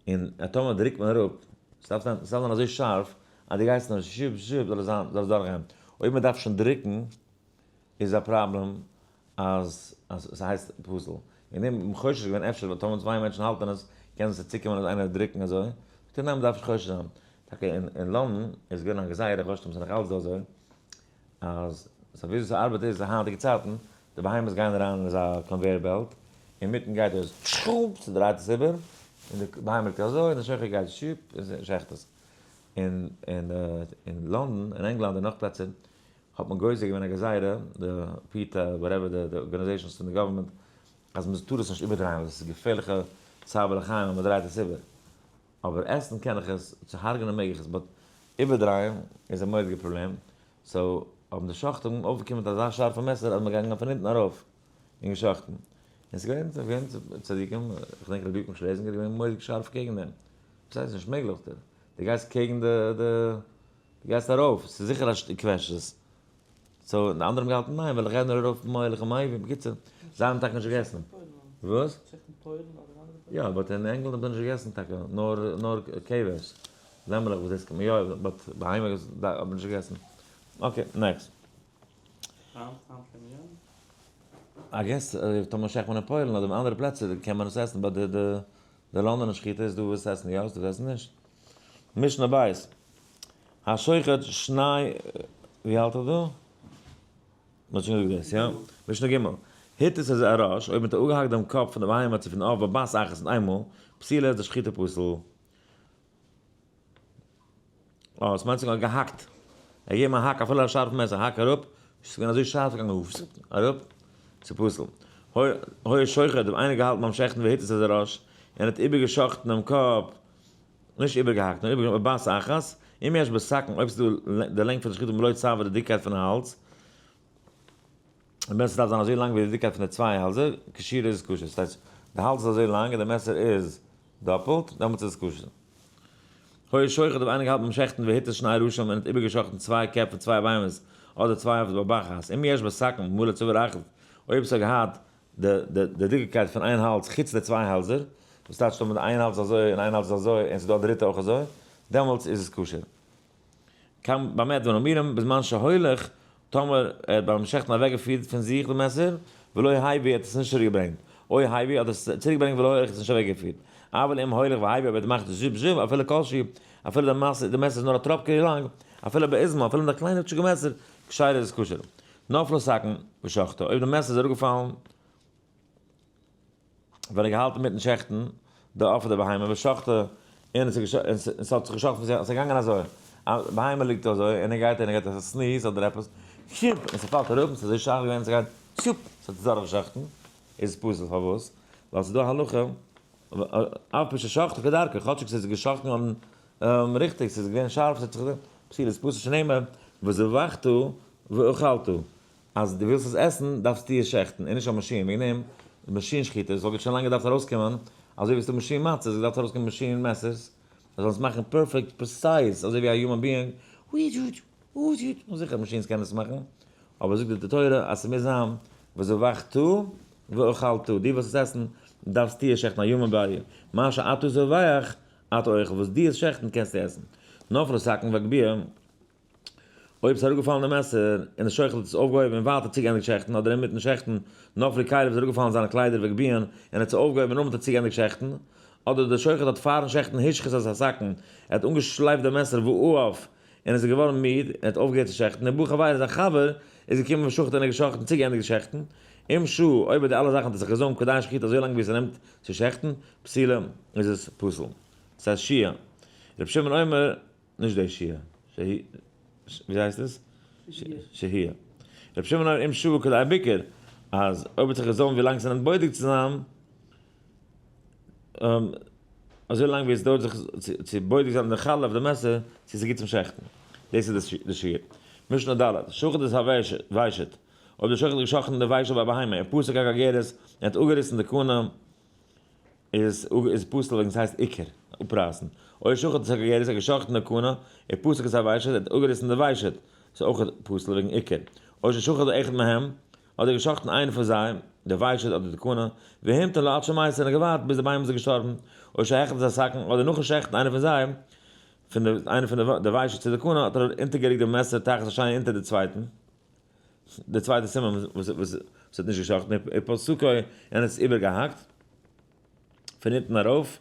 און טאמער דרוקט מען אראפ, עס דארף זיין, עס דארף זיין אזוי שארף אז דו גייסט נאר שופ שופ זאל עס זיין, זאל עס דורכגיין. אויב מען דארף שוין דרוקן איז א פראבלעם אז אז ס'הייסט פסול. וועגן דעם האט מען חושש געווען אפשר ווייל טאמער צוויי מענטשן האלטן עס קען עס צוקומען אז איינער וועט דרוקן אזוי. זאגט ער ניין מ'דארף נישט חושש זיין. טאקע אין אין לאנדאן איז געווען א גזירה, איך ווייס נישט אויב ס'איז נאך אלץ דא אזוי, אז so וויאזוי ס'ארבעט איז היינטיגע צייטן, די בהמות גייען אריין אין אזא conveyor belt, אינמיטן גייט עס טשופ, ס'דרייט עס איבער, און די בהמה ליגט אזוי, און די שוחט גייט שופ און שעכט עס. אין אין אין לאנדאן, אין ענגלאנד און נאך פלעצער, האט מען גוזר געווען א גזירה, די PETA, whatever די organizations פון די government, אז מען טאר עס נישט איבערדרייען ווייל עס איז געפערליכע צער בעלי חיים ווען מען דרייט עס איבער. אבער עסן קען איך עס, צו הרג'נען מעג איך עס, but איבערדרייען איז א מורא'דיגע פראבלעם, so האבן די שוחטים אויפגעקומען מיט אזא שארפע מעסער אז מען געגאנגען פון אונטן ארויף און געשחט'ן. און ס'איז געווען, ס'איז געווען צדיקים, איך דענק רבי יעקב שלעזינגער איז געווען מורא'דיג שארף קעגן דעם. וואס הייסט נישט מעגליך? דו גייסט קעגן די די דו גייסט ארויף, ס'איז זיכער א קוועטש עס. so די אנדערע האבן געהאלטן ניין, ווייל איך גיי נאר ארויף מוליך און מביא, בקיצור, זיי האבן טאקע נישט געגעסן. וואס? יא, but אין ענגלאנד האט מען נישט געגעסן טאקע, נאר נאר כבש, לעמעלעך וואס דאס קען מען יא, but בהמה האט מען נישט געגעסן. Okay, next. היינט היינט קען מען יא? I guess טאמער שעכט מען אין פוילן אדער אין אנדערע פלעצער קען מען עס עסן, but די די לאנדאנער שחיטה איז דא וואס עסן יא, איז דא וואס עסן נישט. משנה בית. השוחט שני, ווי האלט איך דא? מ'האט שוין געזאגט דאס, יא? משנה ג' התיז את הראש, אויב מ'האט אפגעהאקט דעם קאפ פון די בהמה צו פון עוף בבת אחת אין איינמאל, פסולה איז די שחיטה פסול. אה, עס מיינט זיך געהאקט. ער געגעבן א האק, אפילו א שארפן מעסער, האק אראפ, עס איז געווען אזוי שארף, געגאנגען אראפ, ס'איז פסול. היה שוחט, האט איינער געהאלטן ביים שעכטן והתיז את הראש, און האט איבערגעשאכטן דעם קאפ, נישט איבערגעהאקט, נאר איבערגעשאכטן בבת אחת, אם יש בסכין, אויב ס'איז דא די לענג פון די שחיטה מלא צוואר די דיקקייט פון האלז, די מעסער דארף זיין אזוי לאנג ווי די דיקקייט פון די צוויי העלזער, כשירה איז כשר, ס'טייטש די האלז איז אזוי לאנג און די מעסער איז דאפלט, דעמאלטס איז עס כשר. היה שוחט האט איינער געהאלטן ביים שעכטן והתיז שני ראשים און האט איבערגעשאכטן צוויי קעפ פון צוויי בהמות אדער צוויי עופות בבת אחת, אם יש בסכין מלא צוואר אחד, אויב עס האט געהאט די דיקקייט פון איין האלז חוץ די צוויי העלזער, וואס טייטש טאמער די איין האלז איז אזוי און איין האלז איז אזוי און ס'איז דא א דריטע אויך אזוי, דעמאלטס איז עס כשר. כאן במה דברים אמורים בזמן שהוליך, טאמער ער האט ביים שעכטן אוועקגעפירט פון זיך די מעסער, ולא הביא ער האט עס נישט צוריקגעברענגט, או הביא האט עס צוריקגעברענגט ולא הוליך עס נישט אוועקגעפירט, אבל אם הוליך והביא אויב ער האט געמאכט זיפ זיפ אפילו כל שהוא, אפילו די מעסער איז נאר א טראפקעלע לאנג, אפילו באיזמל אפילו מיט א קליינטשיגע מעסער, כשרה איז עס כשר. נפלה סכין ושחטו, אויב די מעסער איז אראפגעפאלן ווען ער געהאלטן מיטן שעכטן די עוף אדער בהמה ושחטו און עס האט זיך געשאכטן פון זיך, עס איז געגאנגען אזוי, א בהמה ליגט אזוי און ער גייט און ער גייט א sneeze אדער עפעס, שופ! און ס'פאלט אראפ און ס'איז אזוי שארף געווען ס'גייט שופ! ס'האט עס דורך געשאכטן, איז עס פסול, פארוואס? ווייל ס'איז דא א הלכה אף על פי ששחטו כדרכו, כאטשיג ס'איז געשאכטן געווארן ריכטיג, ס'איז געווען שארף, ס'האט זיך פסול איז פסול שנאמר וזבחת ואכלת, אז דו ווילסט עס עסן דארפסטו עס שעכטן און נישט א מאשין, וועגן דעם די מאשין שחיטה עס וואלט שוין לאנג געדארפט ארויסקומען, אזוי ווי עס איז דא מאשין מצות איז געדארפט ארויסקומען מאשין מעסערס, זיי זאלן עס מאכן perfect precise אזוי ווי א human being, נו זיכער machines קענען עס מאכן, אבער זאגט די תורה אז ס'מוז זיין וזבחת ואכלת, דו ווילסט עס עסן דארפסטו עס שעכטן א human body, מה שאתה זובח אתה אוכל, וואס דו עס שעכטן קענסטו עסן, נפלה סכין והגביה. אויב ס'איז אראפגעפאלן די מעסער און די שוחט האט עס אויפגעהויבן און ווייטער צוגעענדיגט שעכטן, אדער אינמיטן שעכטן נפלו כליו איז אראפגעפאלן זיינע קליידער והגביהן און ער האט עס אויפגעהויבן און נאכדעם האט ער צוגעענדיגט שעכטן, אדער דער שוחט האט פארן שעכטן השחיז את הסכין, ער האט אנגעשלייפט די מעסער ועיף און עס איז געווארן מיד און ער האט אויפגעהערט צו שעכטן, ובא חברו זיין חבר איז געקומען ושחט און ער האט געשאכטן צוגעענדיגט שעכטן, אם שהה, אויב די אלע זאכן האט ער זיך געזוימט כדי שחיטה אזוי לאנג ווי עס נעמט צו שעכטן, פסולה, איז עס פסול. ס'איז שהייה. רבי שמעון אומר. נישט די שהייה, ווי הייסט עס? שהייה. רבי שמעון אומר אם שהה כדי ביקור, אז אויב האט זיך געזוימט ווי לאנג ס'נעמט בודק צו זיין, אזוי לאנג ווי עס דויערט זיך צו בודק זיין די חלה אויף די מעסער צו ס'איז גוט צום שעכטן. דאס איז די שיעור. משנה ד', שחט את הוושט, אויב די שוחט האט געשאכטן די וויישל ביי בהמה, ופסק הגרגרת, און האט אפגעריסן די קנה, איז איז פסול וועגן ס'הייסט עיקר, אפרייסן. או שחט את הגרגרת האט געשאכטן די קנה, ופסק את הוושט האט אפגעריסן די וויישעט, איז אויך פסול וועגן עיקר. או ששחט אחד מהם, האט ער געשאכטן איינע פון זיי, די וויישעט אדער די קנה, והמתין לו עד שמתה און ער האט געווארט ביז די בהמה איז געשטארבן. או שהחליף את הסכין, אדער נאכן שעכטן איינע פון זיי, פון די איינע פון די וויישעט צו די קנה, האט ער אונטערגערוקט די מעסער תחת השני אונטער די צווייטן. די צווייטע סימן וואס וואס האט נישט געשאכטן ופסקו און עס איבערגעהאקט פון אונטן ארויף.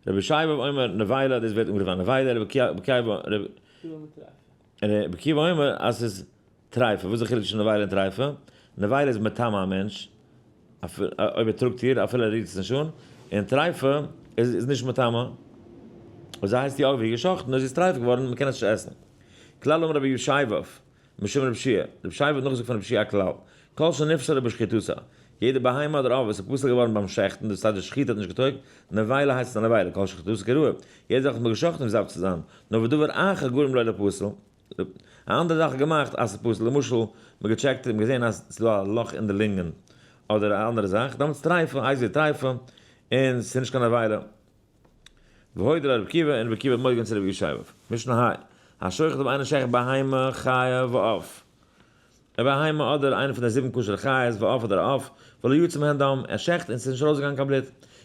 רבי ישעי' אומר נבילה, דאס ווערט אנגערופן א נבילה, רבי עקיבא אומר אז ס'איז טריפה, וואס איז די חילוק צווישן נבילה און טריפה? נבילה איז מטמא א מענטש אויב ער טראגט איר אפילו ער רירט עס נישט אן, און טריפה איז נישט מטמא, אויב זי הייסט יא ווי געשאכטן אויב זי איז טריפה געווארן מ'קען עס נישט עסן. כלל אמר רבי ישעי' משום רבי יהושע, רבי ישעי' האט נאכגעזאגט פון רבי יהושע א כלל, כל שנפסלה בשחיטתה, יעדע בהמה אדער עוף וואס איז פסול געווארן ביים שעכטן, דאס הייסט די שחיטה האט נישט געטויגט, נבילה הייסט עס א נבילה, כל שחיטתה כראוי, יעדע זאך וואס מ'האט געשאכטן ווי עס דארף צו זיין, נאר ודבר אחר גרם לו לפסול, א אנדערע זאך האט געמאכט אז ס'איז פסול, למשל מ'האט געטשעקט און געזען אז ס'איז דא א לאך אין די לונגען, אדער א אנדערע זאך, דאמאלטס טריפה הייסט ווי טריפה, און ס'איז נישט קיין נבילה. והודה לרבי עקיבא, און רבי עקיבא האט מודה געווען צו רבי ישעי'. משנה ה, השוחט אויב איינער שעכט בהמה, חיה, ועוף. א בהמה אדער איינע פון די זיבן כשר'ע חיות, ועוף אדער א עוף, ולא יצא מהן דם, ער שעכט און ס'איז נישט ארויסגעגאנגען קיין בלוט.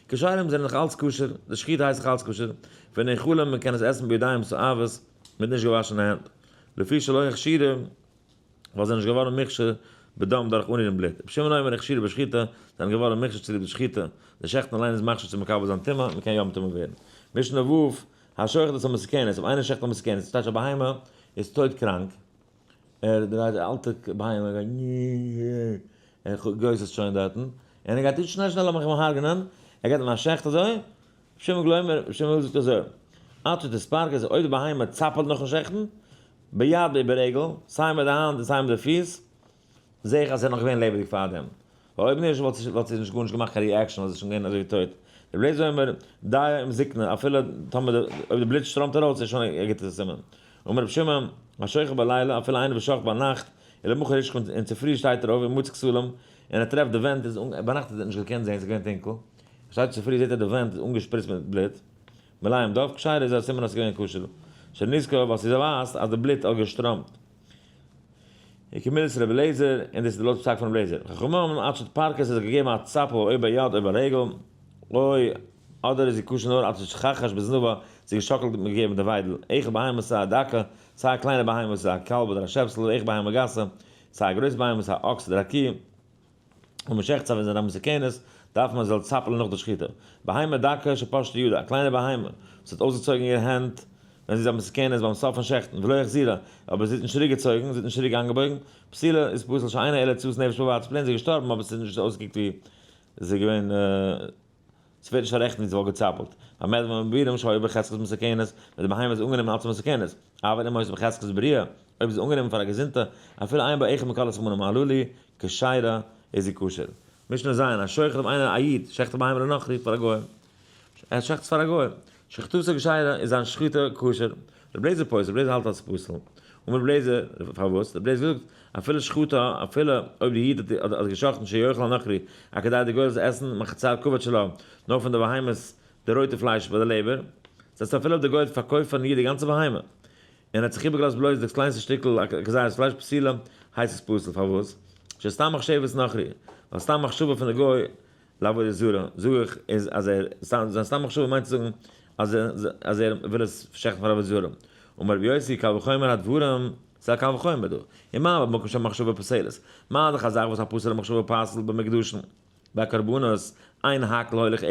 כשרים זענען נאך אלץ כשר, די שחיטה הייסט נאך אלץ כשר, ונאכלים מען קען עס עסן בידיים מסואבות, מיט נישט געוואשענע הענט. לפי שלא הכשירו. ווייל זיי זענען נישט געווארן מוכשר בדם דורך אנרירן בלוט. רבי שמעון אומר הכשירו בשחיטה, זיי זענען געווארן מוכשר צוליב די שחיטה, די שעכטן אליין איז מכשיר צו מקבל זיין טומאה, מען קען יא מטמא ווערן. משנה ו', השוחט את המסוכנת, אויב איינער שעכט א מסוכנת, דאס טייטש א בהמה איז טויט קראנק, ער דרייט די אלטע בהמה גייט ער גוסס'ט שוין דארטן, און ער גייט נישט שנעל שנעל לאמיך אים הרג'נען, ער געט אים א שעכט אזוי, רבי שמעון גלוימער, רבי שמעון זאגט אזוי, עד שתתפרכס, אויב די בהמה צאפלט נאכן שעכטן, ביד וברגל, סיי מיט די האנט און סיי מיט די פיס. זעה איך אז ער איז נאך געווען לעבעדיג פארדעם. ווייל אויב נישט וואלט זי נישט גארנישט געמאכט קיין reaction ווייל זי איז שוין געווען אזוי טויט. רבי אליעזר אומר, דיו אם זקנה, אפילו טאמער די אויב די בלוט שטראמט ארויס איז שוין א גוטע סימן. אמר רבי שמעון, השוכב בלילה, אפילו איינער וואס שוכט ביינאכט, ולמחר השכים און צופרי שטייט ער אויף ומצא כתלים, און ער טרעפט די ווענט איז ביינאכט האט ער נישט געקענט זען ס'איז געווען טונקל, ער שטייט צופרי זעט ער די ווענט איז אנגעשפריצט מיט בלוט, מלאים דוב כשרה איז א סימן אז ס'איז געווען כשר. שנזקה ווייל ס'איז ווייזט אז די בלוט האט געשטראמט. וכמילת רבי אליעזר, און דאס איז לויט פסק פון רבי אליעזר. חכמים אומרים עד שתפרכס איז געגעבן א צאפל או ביד או ברגל, או אדער איז זי כשר נאר עד שתכחש בזנבה, זי געשאקלט מיט געגעבן די וויידל, איך בהמה סיי א דקה, סיי א קליינע בהמה סיי א קאלב אדער א שעפסל, איך בהמה גסה, סיי א גרויס בהמה סיי א אקס אדער א קי, און מ'שעכט זיי ווען זיי זענען מסוכנת, דארף מען זאל צאפלען נאך די שחיטה. בהמה דקה שפשטה ידה, א קליינע בהמה וואס האט אויסגעצויגן איר הענט ווען זי איז א מסוכנת ביים סוף פון שעכטן, ולא החזירה, אבער זי האט נישט צוריק געצויגן, זי האט נישט צוריק איינגעבויגן, פסולה, איז פסול שאינה אלא הוצאת נפש בלבד, ס'פלעין זי איז געשטארבן אבער ס'איז נישט אויסגעקוקט ווי זי איז געווען, ס'ווערט נישט פאררעכנט ווי זי וואלט געצאפלט. במה דברים אמורים שהיו בחזקת מסוכנת, ווען די בהמה איז אנגענומען אלס מסוכנת, אבל אם היתה בחזקת בריאה, אויב איז אנגענומען פאר א געזונטע, אפילו אין בה אחד מכל הסימנים הללו, כשרה, איז זי כשר. משנה ז', השוחט אויב איינער א איד שעכט א בהמה לנכרי פאר א גוי, ער שעכט עס פאר א גוי, שחיטתו כשרה איז זיין שחיטה כשר. רבי אליעזר פוסל, רבי אליעזר האלט אז ס'איז פסול. אמר רבי אליעזר, פארוואס? רבי אליעזר זאגט, אפילו שחטה, אפילו אויב די איד האט געשחט'ן שיאכל הנכרי, א כדי די גוי זאל עסן מחצר כבד שלו, נאר פון די בהמות די רויטע פלייש ביי די לעבער, דאס הייסט אפילו אויב די גוי האט פארקויפט פארן איד די גאנצע בהמה, און האט זיך איבערגעלאזט בלויז דאס קליינסטע שטיקל א כזית פלייש פסולה, הייסט עס פסול, פארוואס? שסתם מחשבת נכרי, ווייל סתם מחשבה פון די גוי לעבודה זרה, זאג איך, איז אז ער, זיין סתם מחשבה מיינט צו זאגן אז אז ער וויל עס שעכטן פאר עבודה זרה. אמר רבי יוסי, קל וחומר הדברים, ס'איז א קל וחומר דא. ומה במקום שהמחשבה פוסלת? מה דאך א זאך וואס א פסול'ע מחשבה פסל'ט במקדשין? ביי קרבנות, אין הכל הולך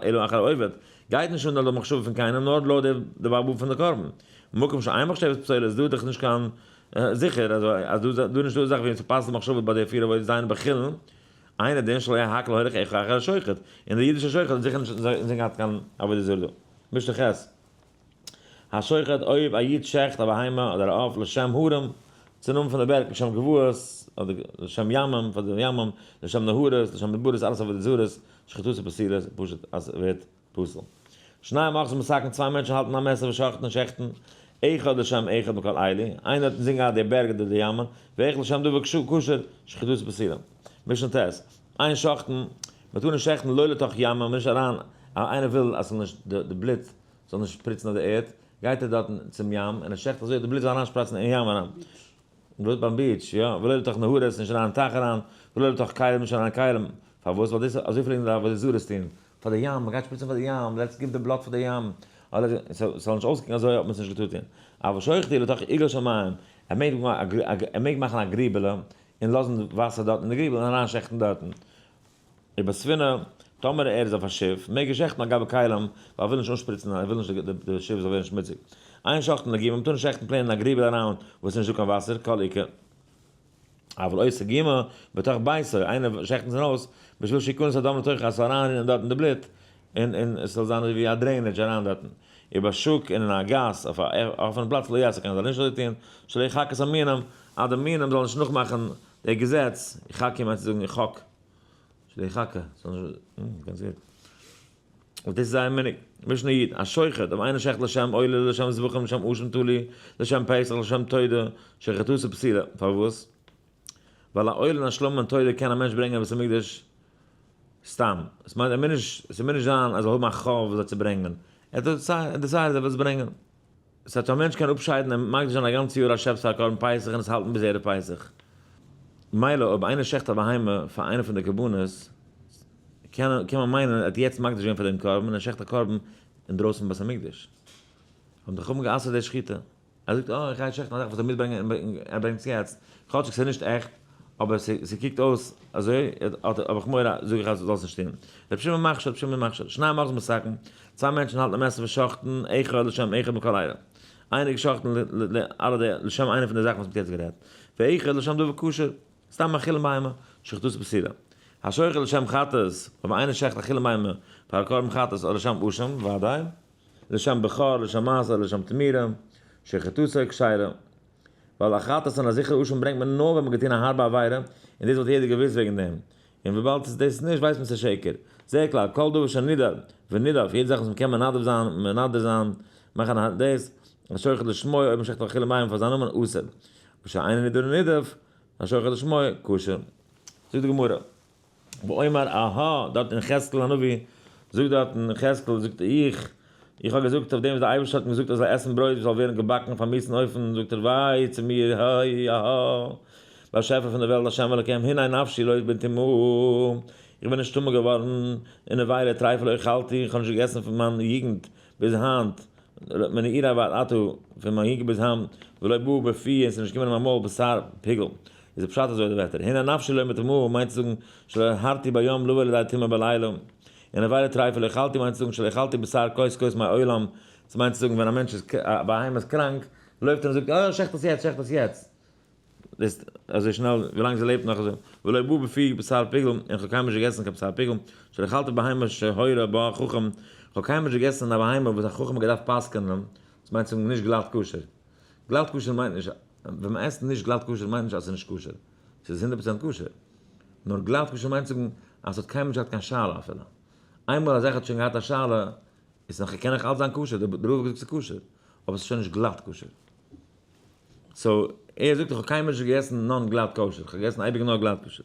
אלא אחר העובד, גייט נישט אן לויט די מחשבה פון קיינעם נאר לויט די בעל פון די קרבן. במקום שאין מחשבת פסולת איז דא דאך נישט קיין זיכער אז דא איז נישטא די זאך ווי ס'פסל'ט מחשבה ביי די פיר עבודות זיין בחולין, אינו דין שלא יהא הכל הולך אלא אחר השוחט, און די אידישע שוחט האט זיכער נישט אינזין געהאט קיין עבודה זרה דא. משנה ח'. השוחט אויב א איד שעכט א בהמה אדער א עוף לשם הרים, צו נאמען פון די בערג, לשם גבעות, אדער לשם ימים, פאר די ימים, לשם נהרות, לשם מדברות, אלעס עבודה זרות, שחיטתו פסולה, פשוט אז עס ווערט פסול. שניים אוחזין בסכין, צוויי מענטשן האלטן א מעסער ושוחטין און שעכטן, אחד לשם אחד מכל אלו, איינער האט אינזין געהאט די בערג אדער די ימים, ואחד לשם דבר כשר, שחיטתו פסולה. משנה ט', אין שוחטין, מען טאר נישט שעכטן לא לתוך ימים, נישט אריין, איינער וויל אז ס'זאל נישט די בלוט זאל נישט שפריצן אויף די ערד, גייט ער דארטן צום ים און ער שעכט אזוי אז די בלוט זאל אריינשפראצן אין ים אריין. בלוט ביים beach, יא, ולא לתוך נהרות, נישט אריין אין טייך אריין, ולא לתוך כלים, נישט אריין אין כלים. פארוואס? ווייל דאס אזוי פלעגן די עבודה זרות טון, פאר די ים, מ'גייט שפריצן פאר די ים, let's give the blood פאר די ים, ס'זאל נישט אויסקוקן אזוי האט מען עס נישט געטארט טון. אבל שוחטין לתוך עיגול של מים, ער מעג מאכן א גריבעלע און לאזן וואסער דארט אין די גריבל און אריינשעכטן דארטן. ובספינה, טאמער ער איז אויף א שיף, מעג ער שעכטן על גבי כלים, ווייל ער וויל נישט אנשפריצן, ער וויל נישט די שיף זאל ווערן שמוציג. אין שוחטין לגומא, מ'טאר נישט שעכטן plain אין א גריבל אריין וואס איז נישט דא קיין וואסער, כל איכא. אבל עושה גומא בתוך ביתו, איינער שעכט אין זיין הויז, בשביל שיכנס הדם לתוכה אז ס'זאל אריינרינען דארטן די בלוט, און און עס זאל זיין אזוי ווי א drainage אריין דארטן. ובשוק און אין א גאס, אויף א אפענע פלאץ לא יעשה כן, זאל ער נישט אזוי טון, שלא יחקו את המינים, אז די מינים זאלן נישט נאכמאכן די געזעץ, יחקו מיינט צו זאגן יחק, שלא יחקו, זאל נישט, גאנץ גוט. און דאס איז זייער מנהג. משנה י', השוחט, אויב איינער שעכט לשם עולה, לשם זבחים, לשם אשם תלוי, לשם פסח, לשם תודה, שחיטתו פסולה. פארוואס? ווייל א עולה און א שלמים און תודה קען א מענטש ברענגען אין בית המקדש סתם. עס מיינט ער מוז נישט, עס מוז נישט זיין אז ער זאל האבן א חוב וויאזוי צו ברענגען. ער האט decided ער וויל עס ברענגען. ס'הייסט א מענטש קען אפשיידן און מקדיש זיין א גאנצע יאר א שעפס פאר א קרבן פסח און עס האלטן ביז ערב פסח. מילא אויב איינער שעכט א בהמה פאר איינע פון די קרבנות, קען מען מיינען ער האט יעצט מקדיש געווען פאר דעם קרבן און ער שעכט א קרבן אינדרויסן בית המקדש. האבן די חכמים גע'אסר'ט די שחיטה. ער זאגט אה איך גיי שעכטן א זאך וואס ער מוז ברענגען און ער ברענגט עס יעצט, כאטשיג ס'איז נישט עכט, אבער ס'קוקט אויס אזוי, האב איך מורא זאג איך אז זאלסט נישט טון. רבי שמעון מכשיר, רבי שמעון מכשיר, שניים אוחזין בסכין, צוויי מענטשן האלטן א מעסער ושוחטין, אחד לשם אחד מכל אלה. איינער געשאכטן אלע די לשם איינע פון די זאכן וואס מ'האט יעצט גערעדט, ואחד לשם דבר כשר, סתם א חולין בהמה, שחיטתו פסולה. השוחט לשם חטאת, אויב איינער שעכט א חולין בהמה פאר א קרבן חטאת אדער לשם אשם, וודאי, לשם בכור, לשם מעשר, לשם תמורה, שחיטתו כשרה. ווייל א חטאת און א זיכערע אשם ברענגט מען נאר ווען מ'האט געטון א הארבע עבירה, און דאס וואלט יעדער געוואוסט וועגן דעם. און וויבאלד ס'איז דאס נישט ווייסט מען ס'איז שקר. זה כלל, כל דבר שנידע ונידף, יעדע זאך וואס מ'קען מנדב זיין, מנדר זיין, מאכן א דאס, השוחט לשמו, אויב מ'שחט לכאורה מים פאר זיין נאמען, אסור. ושאינו נידע ונידף, השוחט לשמו, כשר. זאגט די גמרא. ואומר אהא, דארט אין יחזקאל הנביא, זאגט דארט אין יחזקאל, זאגט איך, איך האב געזאגט אויף דעם וואס דער אייבערשטער האט מיר געזאגט איך זאל עסן ברויט וואס זאל ווערן געבאקן אויף א מיאוס'ן אופן, זאגט ער וויי צו מיר, היי, אהא, באשעפער פון דער וועלט השם אלוקיהם, הנה נפשי לא בטמאה, איך בין נישט טמא געווארן, און נבילה טריפה לא אכלתי, איך האב נישט געגעסן פון מיין יוגנט ביז היינט, מנעורי ועד עתה, פון מיין יונגע ביז היינט, ולא בא בפי, און ס'איז נישט געקומען אין מיין מויל בשר פיגול. איז די פשט אזוי די ווערטער, הנה נפשי לא מטמאה מיינט צו זאגן שלא הרהרתי ביום לבוא לידי טומאה בלילה, און נבילה טריפה לא אכלתי מיינט צו זאגן שלא אכלתי בשר כוס כוס מעולם, דאס מיינט צו זאגן ווען א מענטש איז א בהמה איז קראנק, לויפט ער און זאגט אה שעכט עס יעצט שעכט עס יעצט. דאס אזוי שנעל ווילאנג זי לעבט נאך אזוי, ולא בא בפי בשר פיגול, און כ'האב קיינמאל נישט געגעסן קיין בשר פיגול, שלא אכלתי בהמה שהורה בה חכם, כ'האב קיינמאל נישט געגעסן א בהמה וואס א חכם האט געדארפט פסק'ענען, דאס מיינט צו זאגן נישט גלאט כשר. גלאט כשר מיינט נישט, ווען מען עסט נישט גלאט כשר מיינט נישט אז ס'איז נישט כשר, ס'איז 100% כשר. נאר גלאט כשר מיינט צו זאגן אז ס'האט קיינמאל נישט געהאט קיין שאלה אפילו. איינמאל א זאך האט שוין געהאט א שאלה, איז נאך קען נאך אלץ זיין כשר, דער רב האט געזאגט ס'איז כשר, אבער ס'איז שוין נישט גלאט כשר. so ער זאגט איך האב קיינמאל נישט געגעסן non גלאט כשר, איך האב געגעסן אייביג נאר גלאט כשר.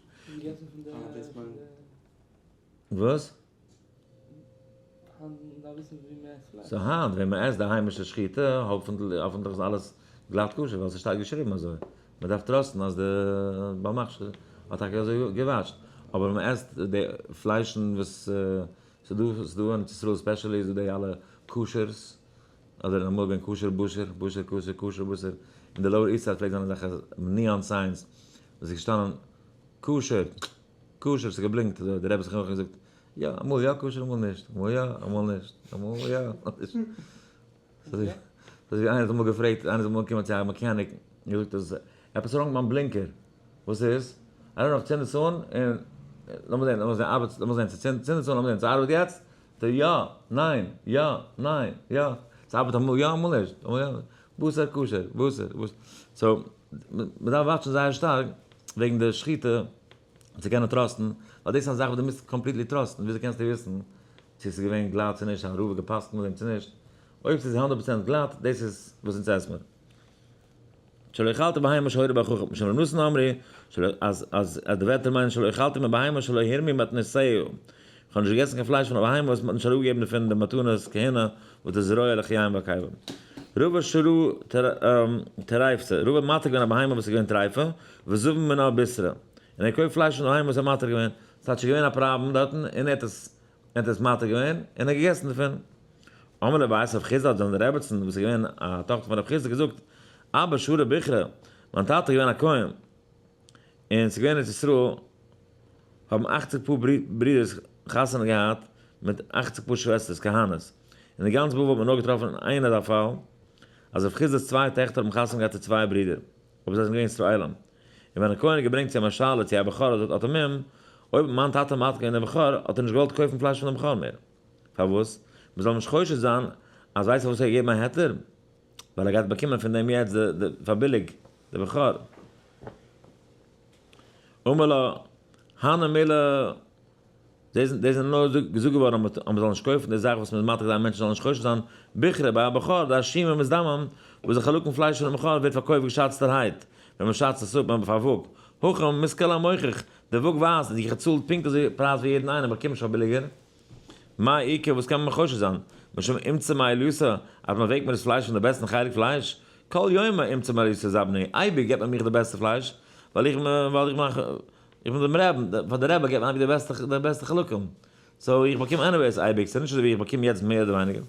וואס? so היינט ווען מען עסט די היימישע שחיטה, האפענטליך איז אלעס גלאט כשר, ווייל ס'שטייט געשריבן אזוי. מען דארף trust ן אז די בעל מכשיר האט טאקע אזוי געוואטשט. אבער ווען מען עסט די פליישן וואס ס'דא, ס'דא אין ארץ ישראל specially איז דא די אלע כשר'ס, אדער אמאל געווען כשר בשר, בשר כשר, כשר בשר, אין די Lower East Side פלעגט זיין אזעלכע neon signs וואס איז געשטאנען כשר, כשר, ס'איז געבלינקט אזוי, די רבי זכרונו לברכה האט געזאגט, יא, אמאל יא כשר אמאל נישט, אמאל יא אמאל נישט, אמאל יא אמאל נישט. אזוי ווי איינער האט אמאל געפרעגט, איינער איז אמאל געקומען צו א mechanic און געזאגט אז עפעס wrong מיט מיין blinker, וואס איז? I don't know, איך צינד עס אן און לאמיר זען, לאמיר זען, ארבעט, לאמיר זען, צינד עס אן, לאמיר זען, ס'ארבעט יעצט? זאגט ער יא, ניין, יא, ניין, יא, ס'ארבעט אמאל יא אמאל נישט, אמאל יא, בשר כשר, בשר, בשר, so מ'דארף watch ן זייער שטארק וועגן די שחיטה צו קענען trust ן, ווייל דאס איז א זאך וואס דו מוזט completely trust ן, וויאזוי קענסטו וויסן צו ס'איז געווען גלאט צו נישט, א רב האט גע'פסק'נט מיט דעם צו נישט, אויב ס'איז 100% גלאט, דאס איז וואס אונז עסן מיר. שלא אכלתי בהמה שהורה בה חכם, משום ר' נתן אמרו, אז אז די ווערטער מיינען שלא אכלתי מבהמה שלא הורמו מתנותיה, איך האב נישט געגעסן קיין פלייש פון א בהמה וואס מ'האט נישט אראפגעגעבן דערפון די מתנות כהונה וואס איז ראוי לחיין והקיבה. רבא שרא טריפתא, רבא האט מתיר געווען א בהמה וואס איז געווען טריפה, וזבין מינה בישרא, און ער קויפט פלייש פון די בהמה וואס ער האט מתיר געווען, ס'האט שוין געווען א פראבלעם דארטן און ער האט עס ער האט עס מתיר געווען און ער האט געגעסן דערפון. אמר לבית רב חיסדא האט זיין רעבעצן וואס איז געווען א טאכטער פון רב חיסדא געזאגט, אבא שרא בוכרא, מיין טאטע איז געווען א כהן, און ס'איז געווען אין ארץ ישראל, האבן 80 פאר ברידערס חתונה געהאט מיט 80 פאר שוועסטערס כהנות, אין די גאנץ בבל האט מען נאר געטראפן אין איין אזא פאל, אז רב חיסדא'ס צוויי טעכטער האבן חתונה געהאט צו צוויי ברידער, אבער זיי זענען געווען ישראלים. און ווען א כהן האט געברענגט צו אים א שאלה צו א בכור האט א מום, אויב האט מיין טאטע מתיר געווען דעם בכור, האט ער נישט געוואלט קויפן פלייש פון דעם בכור מער. פארוואס? מען זאל נישט חושד זיין אז ווייסט פארוואס ער האט געגעבן א היתר? ווייל ער גייט באקומען פון דעם יעצט די פאר ביליג די בכור. אמר לה, הני מילי, דאס זענען נאר געזאגט געווארן אז מען זאל נישט קויפן די זאך וואס מען איז מתיר זיין מענטשן זאלן נישט חושד זיין, בוכרא ביי א בכור דאשימא מזדמן, וואס די חלקים פלייש פונעם בכור ווערט פארקויפט געשאצטערהייט, ווען מען שאצט עס אפ פאר וואג, הכא מיסקלא מוכיח, די וואג ווייזט אז איך האב צאלט פונקט אזוי פרייז ווי יעדן איינעם באקום נישט פאר ביליגער. מאי איכא וואס קען מען חושד זיין? משום אומצא מעלייתא אז מען וועגט מיר דאס פלייש פון די בעסטן חלק פלייש, כל יומא אומצא מעלייתא זבנינהו, אייביג געבט מען מיך די בעסטע פלייש, ווייל איך ווייל איך מאך איך בין דעם רעבן, פאר די רבי געבט מען אייביג די בעסטע די בעסטע חלקים, so איך באקום anyways אייביג, ס'איז נישט אזוי ווי איך באקום יעצט מער אדער ווייניגער.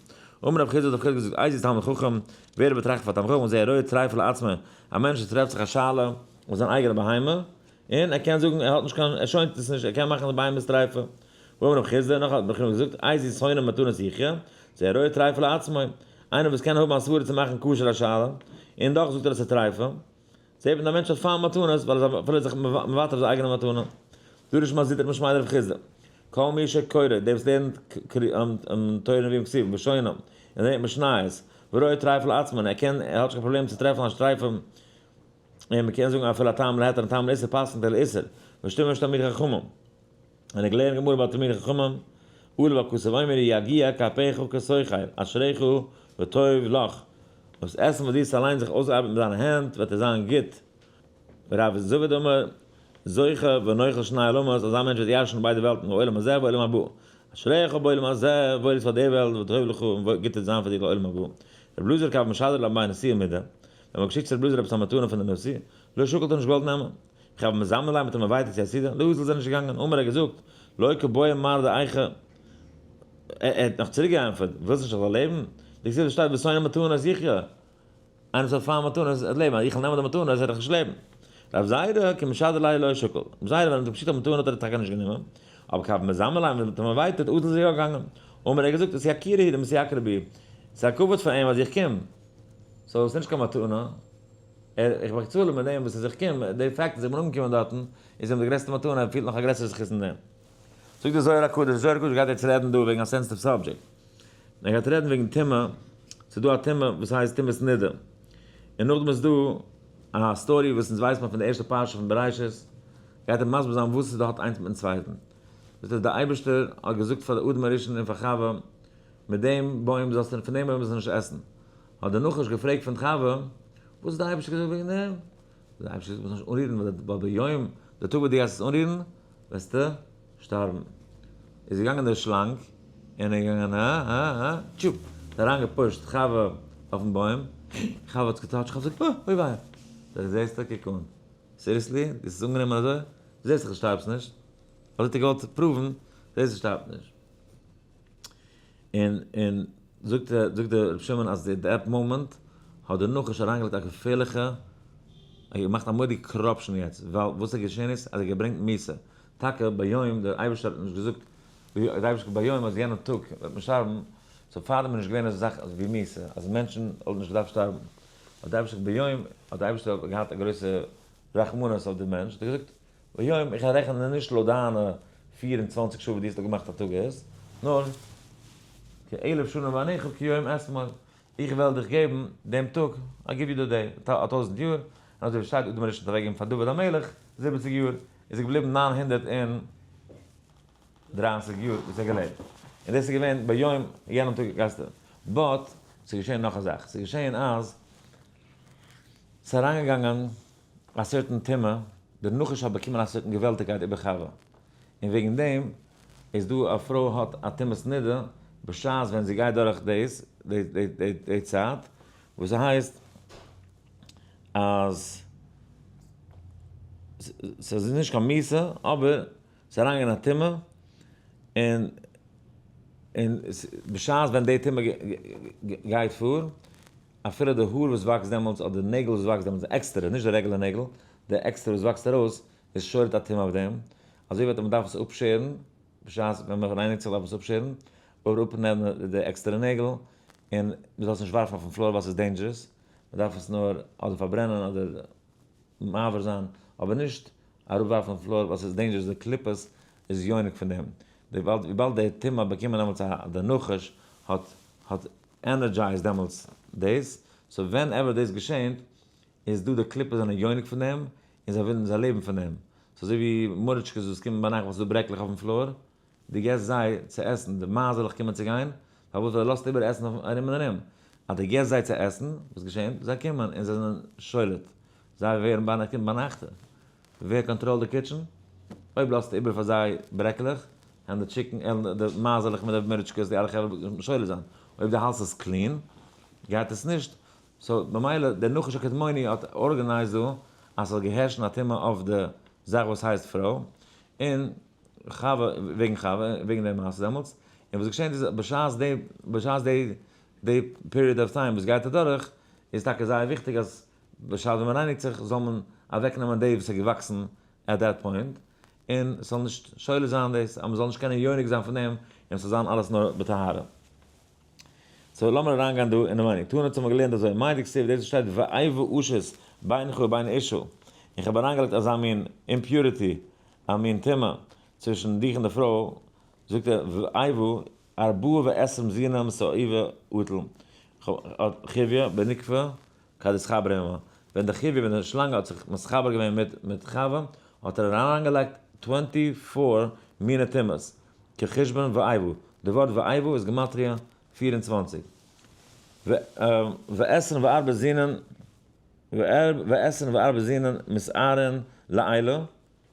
אמר רב חיסדא האט רב חיסדא געזאגט, איזהו תלמיד חכם, ווער איז באטראכט פאר תלמיד חכם, זה הרואה טריפה לעצמו, א מענטש וואס טרעפט זיך א שאלה אויף זיין אייגענע בהמה, און ער קען זאגן ער האט נישט קיין, ער שוינט עס נישט, ער קען מאכן די בהמות טרייפה. ואמר רב חיסדא, נאך האט רב חיסדא געזאגט, איזהו שונא מתנות יחיא, זה הרואה טריפה לעצמו, איינער וואס קען האבן א סברה צו מאכן כשר א שאלה, און דאך זאגט ער עס איז טרייפה. זעט מען א מענטש האט פיינט מתנות, ווייל ער איז אפילו זיך מוותר אויף זיין אייגענע מתנה. דרש מזיד רבי משמעיה דרב חיסדא, כל מי שקורא, דער וואס לערנט תורה נביאים כתובים ושונה, און לערנט משניות, ורואה טריפה לעצמו, און ער קען, ער האט נישט קיין פראבלעם צו טרעפן א טרייפה. און מ'קען זאגן אפילו א טעם להיתר און טעם לאיסור פסק'נט ער לאיסור, ושתים יש תלמידי חכמים. און איך לערן גמרא ביי תלמידי חכמים, עליו הכתוב אומר יגיע כפיך כסוחר, אשריך וטוב לך, דאס עסן וואס דו האסט אליין זיך אויסגעארבעט מיט דיינע הענט וועט דיר זיין גוט. רב זביד אמר, זוכה ונוחל שני עולמות, אזא מענטש וועט ירש'ן ביידע וועלטן, העולם הזה והעולם הבא. אשריך בעולם הזה, וואויל איז פאר די וועלט, וטוב לך, און גוט וועט זיין פאר דיר לעולם הבא. רבי אלעזר כי הוה משדר ליה בי נשיאה מידי, ווען מ'האט געשיקט צו רבי אלעזר עפעס א מתנה פון די נשיא, לא שקל האט ער נישט געוואלט נעמען. כי הוה מזמני ליה מ'האט אים invited צו א סעודה, לא אזל איז ער נישט געגאנגען, אמר ער האט געזאגט, לא קבעי מר דאיכא, ער האט נאך צוריק געענטפערט, ווילסט נישט איך זאל לעבן? דכתיב עס שטייט ושונא מתנות יחיה, איינער וואס האט פיינט מתנות וועט לעבן, אז איך וועל נעמען די מתנות וועל איך נישט לעבן. רב זירא כי משדר ליה לא שקל, רב זירא ווען ער האט אים געשיקט א מתנה האט ער טאקע נישט גענומען, אבער כי הוה מזמני ליה ווען מ'האט אים invited אזל איז ער יא געגאנגען, אמר ער האט געזאגט אתיוקרא הוא דמתייקרי בי, ס'איז א כבוד פאר אים אז איך קום, so עס איז נישט קיין מתנה. איך באצאל אים מיט דעם וואס אז איך קום, די fact אז איך בין אנגעקומען דארטן, איז אים די גרעסטע מתנה, ער פילט נאך א גרעסערע זכות אין דעם. זאגט דער זוהר הקדוש, דער זוהר הקדוש גייט יעצט רעדן דא וועגן א sensitive subject. ער גייט רעדן וועגן טומאה, ס'איז דא א טומאה וואס הייסט טומאת נידה. און נאכדעם איז דא א story וואס אונז ווייסט מען פון די ערשטע פרשה פון בראשית, גייט ער מסביר זיין וואס עס האט איינס מיטן צווייטן. זאגט ער, דער אייבערשטער האט געזאגט פאר אדם הראשון און פאר חווה, מיט דעם בוים זאלסטו, פון דעם בוים זאלסטו נישט עסן. האט דער נחש געפרעגט פון חווה, וואס האט דער אייבערשטער געזאגט וועגן דעם? האט דער אייבערשטער געזאגט, זאלסט נישט אנרירן, ווייל ביום, די טאג וואס דו גייסט עס אנרירן, וועסטו שטארבן. איז געגאנגען דער שלאנג, און איז געגאנגען הא הא הא, טשופ, האט אריין גע push ט חווה אויפן בוים, חווה האט עס גע touch ט, חווה זאגט, אה, אוי וויי. זאגט ער, זעסטו, קוק אן, seriously, דו האסט עס אנגענומען אזוי? זעסט דאך דו שטארבסט נישט. אזוי האט ער געוואלט prove ן, זעסט דו שטארבסט נישט. און און זאגט ער זאגט דער רבי שמעון אז at that moment האט דער נחש אריינגעלייגט א געפערליכע ער האט געמאכט א מורא'דיגע corruption יעצט ווייל וואס איז געשען איז אז ער האט געברענגט מיתה טאקע ביום דער אייבערשטער האט נישט געזאגט דער אייבערשטער האט געזאגט ביום אז יענעם טאג וועט מען שטארבן so פארדעם איז נישט געווען אזא זאך ווי מיתה אז מענטשן וואלטן נישט געדארפט שטארבן האט דער אייבערשטער געזאגט ביום האט דער אייבערשטער געהאט א גרויסע רחמנות אויף די מענטש האט ער געזאגט ביום, איך רעכן נישט לויט דיינע 24 שעה וואס דו האסט געמאכט א טאג איז, נאר כאלף שנה בעיניך כיום אתמול, איך וועל דיך געבן דעם טאג, I give you the day, א טויזנט יאר, און אזוי ווי שטייט אדם הראשון האט אוועקגעגעבן פאר דוד המלך 70 יאר, איז ער געבליבן 930 יאר וואס ער האט געלעבט. און דאס איז געווען ביום יענעם טאג גייסטו. but, ס'איז געשען נאך א זאך, ס'איז געשען אז ס'איז אריינגעגאנגען א certain טומאה, דער נחש האט באקומען א certain געוועלטיגקייט איבער חווה, און וועגן דעם איז דא א פרוי האט א טומאת נידה בשעת ווען זי גייט דורך דאס די צייט, וואס ס'הייסט אז ס'איז נישט קיין מיתה אבער ס'איז אריינגעגאנגען א טומאה, און און בשעת ווען די טומאה גייט פאר אפילו די האר וואס וואקסט דעמאלטס אדער די נעגל וואס וואקסט דעמאלטס, די עקסטערע, נישט די רעגולער נעגל, די עקסטערע וואס וואקסט ארויס, איז שולט א טומאה אויף דעם, אזוי וועט מען דארף עס אפשערן, בשעת ווען מען רייניגט זיך דארף מען עס אפשערן, אדער אפנעמען די עקסטערע נעגל, און מען זאל עס נישט ווארפן אויפן floor ווייל ס'איז dangerous, מען דארף עס נאר אדער פארברענען אדער מעביר זיין, אבער נישט אראפווארפן אויפן floor ווייל ס'איז dangerous, די קליפות איז יונק פון דעם, וויבאלד די טומאה האט באקומען דעמאלטס א, די נחש האט האט energized דעמאלטס דאס, so whenever דאס געשענט איז דא די קליפות זענען יונק פון דעם און זיי ווילן זיי לעבן פון דעם, ס'איז אזוי ווי מוריטשקעס וואס קומען ביינאכט ווייל ס'איז דא ברעקלעך אויפן floor, דו געסט זיי צו עסן, די מייזעלעך קומען צו גיין, פארוואס ווייל דו לאזט איבער עסן אויף ארום און ארום, אז דו געסט זיי צו עסן, וואס געשענט? זיי קומען און זיי זענען שולט, זיי ווערן ביינאכט קומט ביינאכט, ווער control ט די kitchen? אויב לאזטו איבער פאר זיי ברעקלעך, העלן די chicken, העלן די מייזעלעך מיט די מוריטשקעס, די אלע חברה שולט זיין. אויב דו האלסט עס clean, גייט עס נישט. so במילא, דער נחש הקדמוני האט organized דא, אז ס'זאל געהערשן א טומאה אויף די זאך וואס הייסט פרוי, און חווה, וועגן חווה, וועגן די מעשה דעמאלטס. און וואס געשענט איז, בשעת די, בשעת די, די period of time וואס גייט אדורך, איז טאקע זייער וויכטיג אז בשעת ווען מען רייניגט זיך זאל מען אוועקנעמען די וואס איז געוואקסן at that point, און ס'זאל נישט שולל זיין דאס, אז מ'זאל נישט קענען יונק זיין פון דעם, און ס'זאל זיין אלעס נאר בטהרה. so לאמיר אריינגיין דא אינעווייניג. תנא האט אמאל געלערנט אזוי, מאי דכתיב, דאס וואס שטייט ואיבה אשית בינך ובין אשה, און כ'האב אריינגעלייגט אזא מין impurity, א מין טומאה, צווישן דיך און די פרוי, זאגט ער, ואיבה ארבעה ועשרים זינים סאיבה אטל, חיויא בנוקבא כדאתחבר עמה. ווען די חיווי, ווען די שלאנג האט זיך מתחבר געווען מיט מיט חווה, האט ער אריינגעלייגט 24 מיני טומאות, כחשבון ואיבה, די ווארט ואיבה איז גמטריא 24. ועשרים וארבע זינען, ועשרים וארבע זינען מתערין לעילא,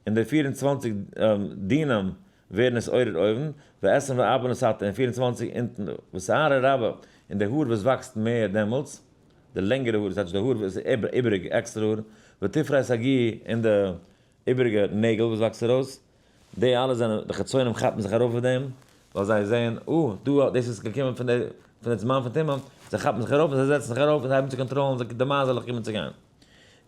און די 24 דינים ווערן עס עורר אויבן, ועשרים וארבע לתתא, און 24 אונטן, ושערא רבא, און די האר וואס וואקסט מער דעמאלטס, די לענגערע האר, דאס הייסט די האר וואס איז איבעריג, עקסטערע האר, ותפרי סגי, און די איבעריגע נעגל וואס וואקסט ארויס, די אלע זענען, די חצונים כאפן זיך ארויף אויף דעם, ווייל זיי זעען, אה, דא, דאס איז געקומען פון די, פון די זמן פון טומאה, זיי כאפן זיך ארויף און זיי זעצן זיך ארויף און זיי הייבן צו קאנטראלן, זיי, די מייזעלעך קומען צו גיין.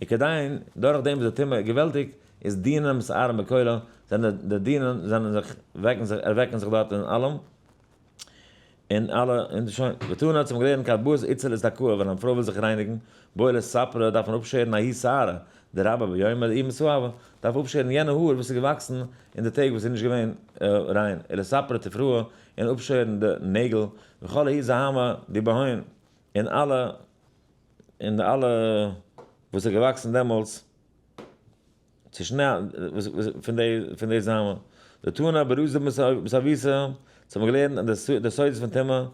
וכדין, דורך דעם וואס די טומאה געוועלטיגט, איז דינין מתערין בכולא, זענען די דינין זענען זיך, וועקן זיך, ערוועקן זיך דארט אין אלעם, אין אלע, און שוין. ותנא האט זיך געלערנט כד בעית איתתא לאתדכאה, ווען א פרוי וויל זיך רייניגן, בעי לספרא דארף מען אפשערן ההוא שערא, דרבא ביומא דאיהי מסאבא, דארף אפשערן יענע האר וואס איז געוואקסן אין די טעג וואס איז נישט געווען ריין, ולספרא תפראי, און אפשערן די נעגל, וכל ההוא זוהמא דבהון, און אלע, און אלע וואס איז געוואקסן דעמאלטס, צווישן פון די פון די זוהמא. דתנא ברזא מסאוויסא, צו האבן געלערנט אין די סודות פון טומאה,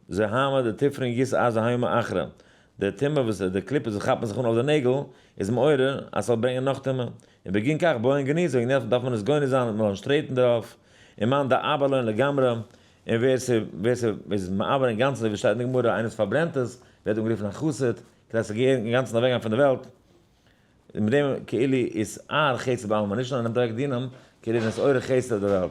זוהמא דתפרין יתער זוהמא אחרא, די טומאה וואס די קליפות וואס כאפן זיך אן אויף די נעגל איז מעורר אז ס'זאל ברענגען נאך טומאה, און בגין כך בעיין גניזה, וועגן דעם דארף מען עס גונז זיין מען זאל נישט טרעטן דערויף, און מאן דאבער לון לגמרי, און ווער ס'איז מעבר אינגאנצן אזוי ווי שטייט אין די גמרא איינער וואס פארברענט עס ווערט אנגערופן א חסיד, כדי ס'זאל אינגאנצן אוועקגיין פון די וועלט. און מיט דעם כאילו אתער חסד בעלמא, נישט נאר ער נעמט אוועק דינים, כאילו איז אתער חסד אויף די וועלט.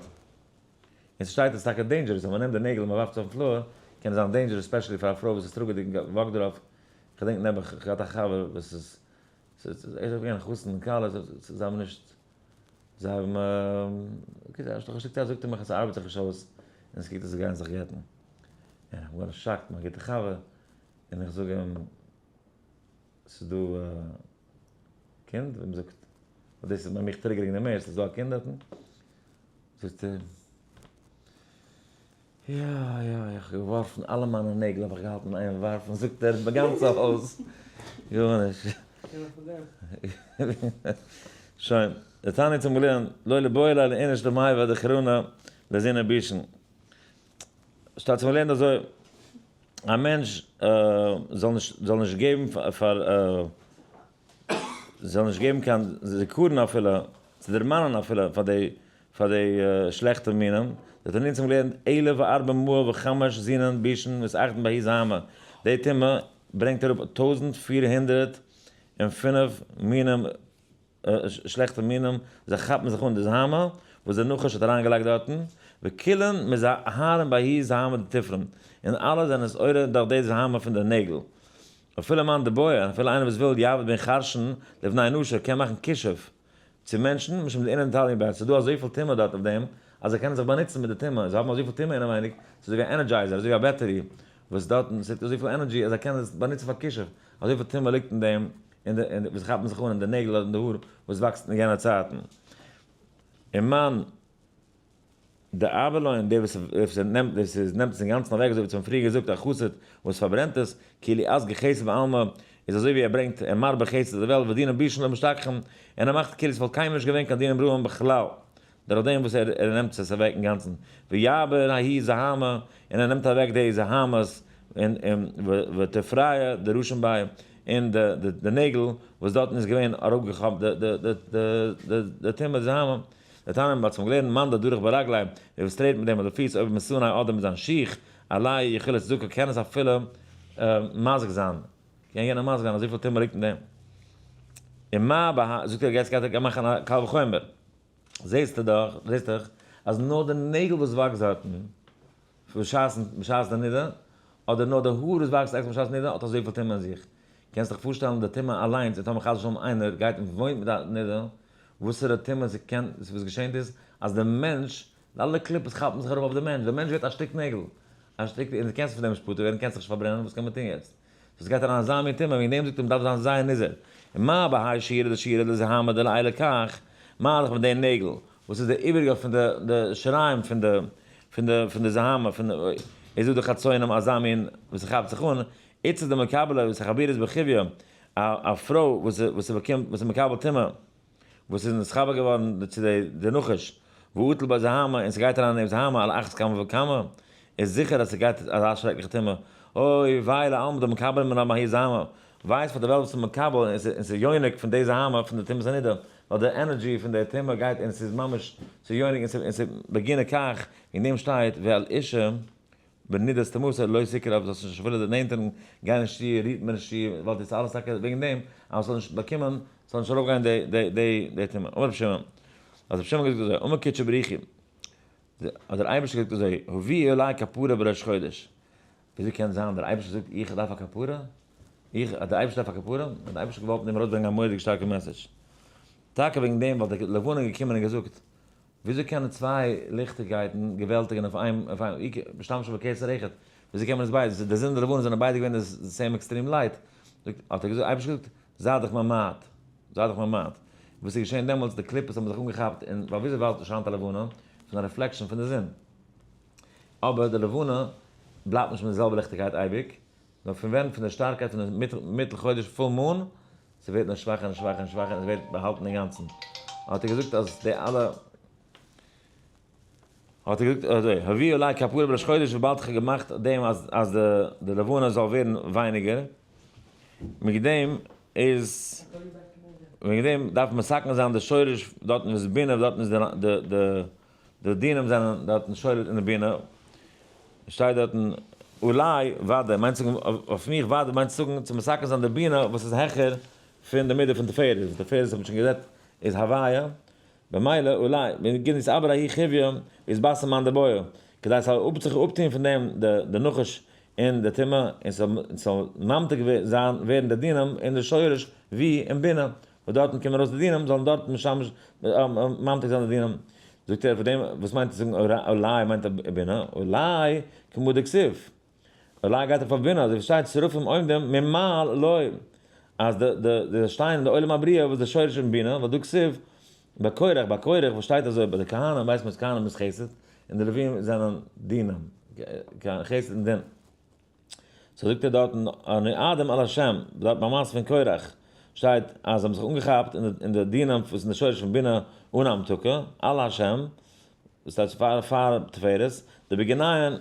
און ס'שטייט עס איז טאקע dangerous, אז מ'נעמט די נעגל און מ'ווארפט עס אויפן floor, קען עס זיין dangerous specially פאר א פרוי וואס איז טראגעדיג און walk ט דערויף, כ'דענק נעבעך איך האב געהאט א חבר וואס איז, ער איז אויך געווען א חתן און כלה, זיי האבן נישט, זיי האבן, okay, נאך א שטיק צייט זאגט ער מיך אז ס'ארבעט זיך נישט אויס, און עס קוקט אויס זיי גייען זיך גט'ן. און איך בין געווארן shocked, מיין גוטע חבר, און איך זאג אים, ס'איז דא א קינד? ווי מ'זאגט, ווייל דאס איז ביי מיך triggering די מערסט, ס'איז דא א קינד דארטן? זאגט ער, יא יא, איך האב געווארפן אלע מיינע נעגל האב איך געהאלטן אין איין ווארפן, זאגט ער, די גאנצע הויז, גארנישט. שוין, דתניא צום געלערנט, לא ליבעי ליה לאיניש למיעבד דכרנא לזינא בישין. שטייט צום געלערנט אזוי. א מענטש זאל נישט זאל נישט געבן פאר זאל נישט געבן קיין זיכרון אפילו צו דערמאנען אפילו פאר די פאר די שלעכטע מינים, די תנאים האבן געלערנט אלף וארבע מאה וחמש זינין בישין מתאחדין בההיא זוהמא, די טומאה ברענגט אראפ 1405 מינים שלעכטע מינים, זיי כאפן זיך אן די זוהמא וואס דער נחש האט אריינגעלייגט דארטן, וכולן מתערין בההיא זוהמא דתפרין, און אלע זענען נתעורר דורך די זוהמא פון די נעגל. אפילו מאן דבעי, אפילו איינער וואס וויל יעביד בין חרשין לבני נשא, קען מאכן כישוף צו מענטשן, משום דאינון תליא ביה, ס'איז דא אזויפיל טומאה דארט אויף דעם, אז זיי קענען זיך באנוצן מיט די טומאה, זיי האבן אזויפיל טומאה אינעווייניג, ס'איז אזויווי א energizer, אזויווי א battery, וואס דארטן ס'ליגט אזויפיל energy אז זיי קענען עס באנוצן פאר כישוף, אזויפיל טומאה ליגט אין דעם, און די און וואס כאפן זיך אן אין די נעגל אדער אין די האר וואס וואקסט אין יענע צייטן. און מאן דאבעלוין, דער וואס וואס נעמט וואס איז נעמט עס אינגאנצן אוועק, אזוי ווי צום פריער געזאגט א חסיד וואס פארברענט עס, כאילו אסגי חסד בעלמא, איז אזוי ווי ער ברענגט ער מרבה חסד אויף די וועלט ודינא בישין לא משתכחין, און ער מאכט כאילו עס וואלט קיינמאל נישט געווען קיין דינים רעים בכלל, דורך דעם וואס ער ער נעמט עס אוועק אינגאנצן, ויעבר ההיא זוהמא, און ער נעמט אוועק די זוהמות, און און ותפריא דרשין ביה, און די די די נעגל וואס דארטן איז געווען אראפגעכאפט די די די די די די טומאה זוהמא, דתניא מ'האט צום געלערנט מאן דדרך ברגליה, דער וואס טרעט מיט דעם אויף די פיס אויב מסנאי אדער מיט זיין שיך, עליה יכיל צדקה קען עס אפילו מזיק זיין, קען יענער מזיק זיין אזויפיל טומאה ליגט אין דעם. און מה בה, זאגט ער יעצט גייט ער מאכן א קל וחומר. זעסטו דאך, זעסט דאך, אז נאר די נעגל וואס וואקסט דארטן, בשעת די נידה, אדער נאר די האר וואס וואקסט עקסטער בשעת נידה, האט אזויפיל טומאה אין זיך. קענסט דיך פארשטעלן די טומאה אליינס, און טאמער חס ושלום איינער גייט און וואוינט מיט א נידה, וואסערע טומאה ס'קען, וואס געשענט איז, אז די מענטש, די אלע קליפות כאפן זיך ארויף אויף די מענטש, די מענטש ווערט א שטיק נעגל, א שטיק, און דו קענסט פון דעם נישט פטור ווערן, קענסט זיך נישט פארברענען, וואס קען מען טון יעצט? סאו ס'גייט אריין אזא מין טומאה, וועגן דעם זאגט ער מ'דארף זיין זייער נזהר. און מה בהאי שיעורא דשיעורא דזוהמא דלעילא כך, מה דאך מיט די נעגל, וואס איז די איבעריגע פון די די שיריים פון די פון די פון די זוהמא פון די איז דא די חצונים אזא מין וואס ס'כאפט זיך אן, איצט איז די מקבלה וואס החבירות בחיויא. א פרוי וואס וואס באקומט, וואס איז מקבל טומאה, וואס איז נתחבר געווארן צו די נחש, ואטל בזהמה, און ס'גייט אריין אין דעם זהמה על אחת כמה וכמה, איז זיכער אז ס'גייט אזא שרעקליכע טומאה. אוי וויי לעלמא דמקבל מן ההיא זהמה, וויי איז פאר די וועלט וואס איז מקבל און ס'איז יונק פון די זהמה פון די טומאת הנידה, ווייל די energy פון די טומאה גייט און ס'איז ממש ס'איז יונק און ס'איז בגינה כך, וועגן דעם שטייט ואל אישה בנידת טומאתה לא תקרב, זאלסט נישט אפילו דערנענטערן, גיי נישט צו, רירט מען נישט צו, ווייל דאס איז אלעס טאקע וועגן דעם אז מ'זאל נישט באקומען, ס'זאל נישט ארויפגיין די טומאה. אמר רבי שמעון, האט רבי שמעון געזאגט אזוי, אמר קודשא בריך הוא, האט דער אייבערשטער געזאגט אזוי, הביאו עלי כפרה בראש חודש, וויאזוי קען זיין דער אייבערשטער זאגט איך דארף א כפרה? איך, אז דער אייבערשטער דארף א כפרה? האט דער אייבערשטער געוואלט מיט דעם ארויסברענגען א מורא'דיג שטארקע message. טאקע וועגן דעם ווייל די לבנה איז געקומען און געזאגט, וויאזוי קענען צוויי ליכטיגקייטן געוועלטיגן אויף איין, אויף איין, משתמש בכתר אחד, וויאזוי קען מען עס ביידע, די זון און די לבנה זענען ביידע געווען די same extreme light, זאגט, האט ער געזאגט, אייבערשטער געזאגט, זיי דיך ממעט, זיי דיך ממעט. וואס איז געשען דעמאלטס, די קליפות האבן זיך אנגעכאפט און, ווייל וויאזוי ווייזט שיינט א לבנה? פון א reflection פון די זון. אבער די לבנה בלייבט נישט מיט די זעלבע ליכטיגקייט אייביג, נאר פון ווען? פון די שטארקייט פון די מיטל חודש full moon, ס'ווערט נאר שוואכער און שוואכער און שוואכער און ס'ווערט באהאלטן אינגאנצן. האט ער געזאגט אז די אלע. האט ער געזאגט אזוי, הביאו עלי כפרה בראש חודש וויבאלד איך האב געמאכט דעם אז אז די לבנה זאל ווערן ווייניגער, וועגן דעם איז, וועגן דעם דארף מען מתקן זיין די שורש דארטן וואס איז בינה, דארטן איז די די די דינים זענען דארטן שולט אין די בינה, שטייט דארטן אולי ודאי, מיינט זאגן אויף מיך ודאי מיינט זאגן צו מתקן זיין די בינה וואס איז העכער פון די מידה פון תפארת, וואס תפארת האט מען שוין גערעדט איז הוויה, במילא אולי ווען איז אבער ההיא חיויא איז בסם מאן דבעי, כדי ס'זאל זיך אפטוהן פון דעם די נחש און די טומאה, און ס'זאל ממתיק זיין ווערן די דינים אין די שורש ווי אין בינה, וואס דארטן קומען ארויס די דינים, זאלן דארטן משמש ממתיק זיין די דינים. זאגט ער פאר דעם, וואס מיינט צו זאגן אולי מיינט בינה, אולי כמו דכתיב. אולי גייט ער פאר בינה, אזוי ווי שטייט שרפים עומדים ממעל לו, אז די די די שטיין אין די עולם הבריאה וואס די שורש אין בינה, ווייל דא כתיב ביי קורח, ביי קורח וואס שטייט אזוי ביי די כהנים ווייסט מען אז כהנים איז חסד, און די לווים זענען דינים, חסד און דין. so זאגט ער דארטן הנועדים על השם, דארט ביי מעשה פון קורח שטייט אז זיי האבן זיך אנגעכאפט אין די דינים וואס איז אין די שורש פון בינה אן המתקה, על השם, דאס הייסט פאר פאר תפארת, די בגניון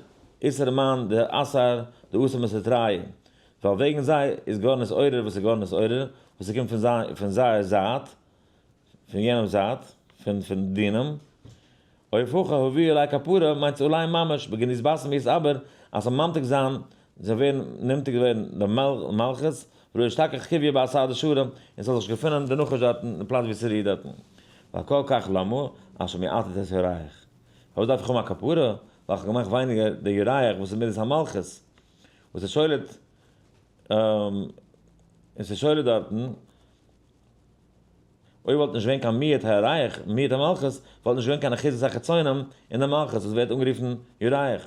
איסר מאן די אסר די אסר מסתראי, ווייל וועגן זיי איז געווארן עס עורר וואס איז געווארן עס עורר, וואס עס קומט פון זיי פון זייער זייט, פון יענעם זייט, פון פון דינם, אויף הכא הביאו עלי כפרה מיינט עס אולי ממש בגניז בסם יתעבר אז ס'זאל ממתיק זיין זאל ווערן נמתק ווערן די מלכות, ולא ישתכח חיויא באתר דשרה, און ס'זאל זיך געפונען די נחש דארטן אין פלאץ ווי ס'רוהט דארטן. ועל כל כך למה אשר מיעטת את הירח. פארוואס דארף איך האבן א כפרה? ווייל איך האב געמאכט ווייניגער די ירח וואס איז מידת המלכות, וואס איז שולט און ס'איז שולט דארטן. אויב וואלט נישט געווען קיין מיעוט הירח, מיעוט המלכות, וואלט נישט געווען קיין אחיזת החיצונים אין די מלכות וואס ווערט אנגערופן ירח.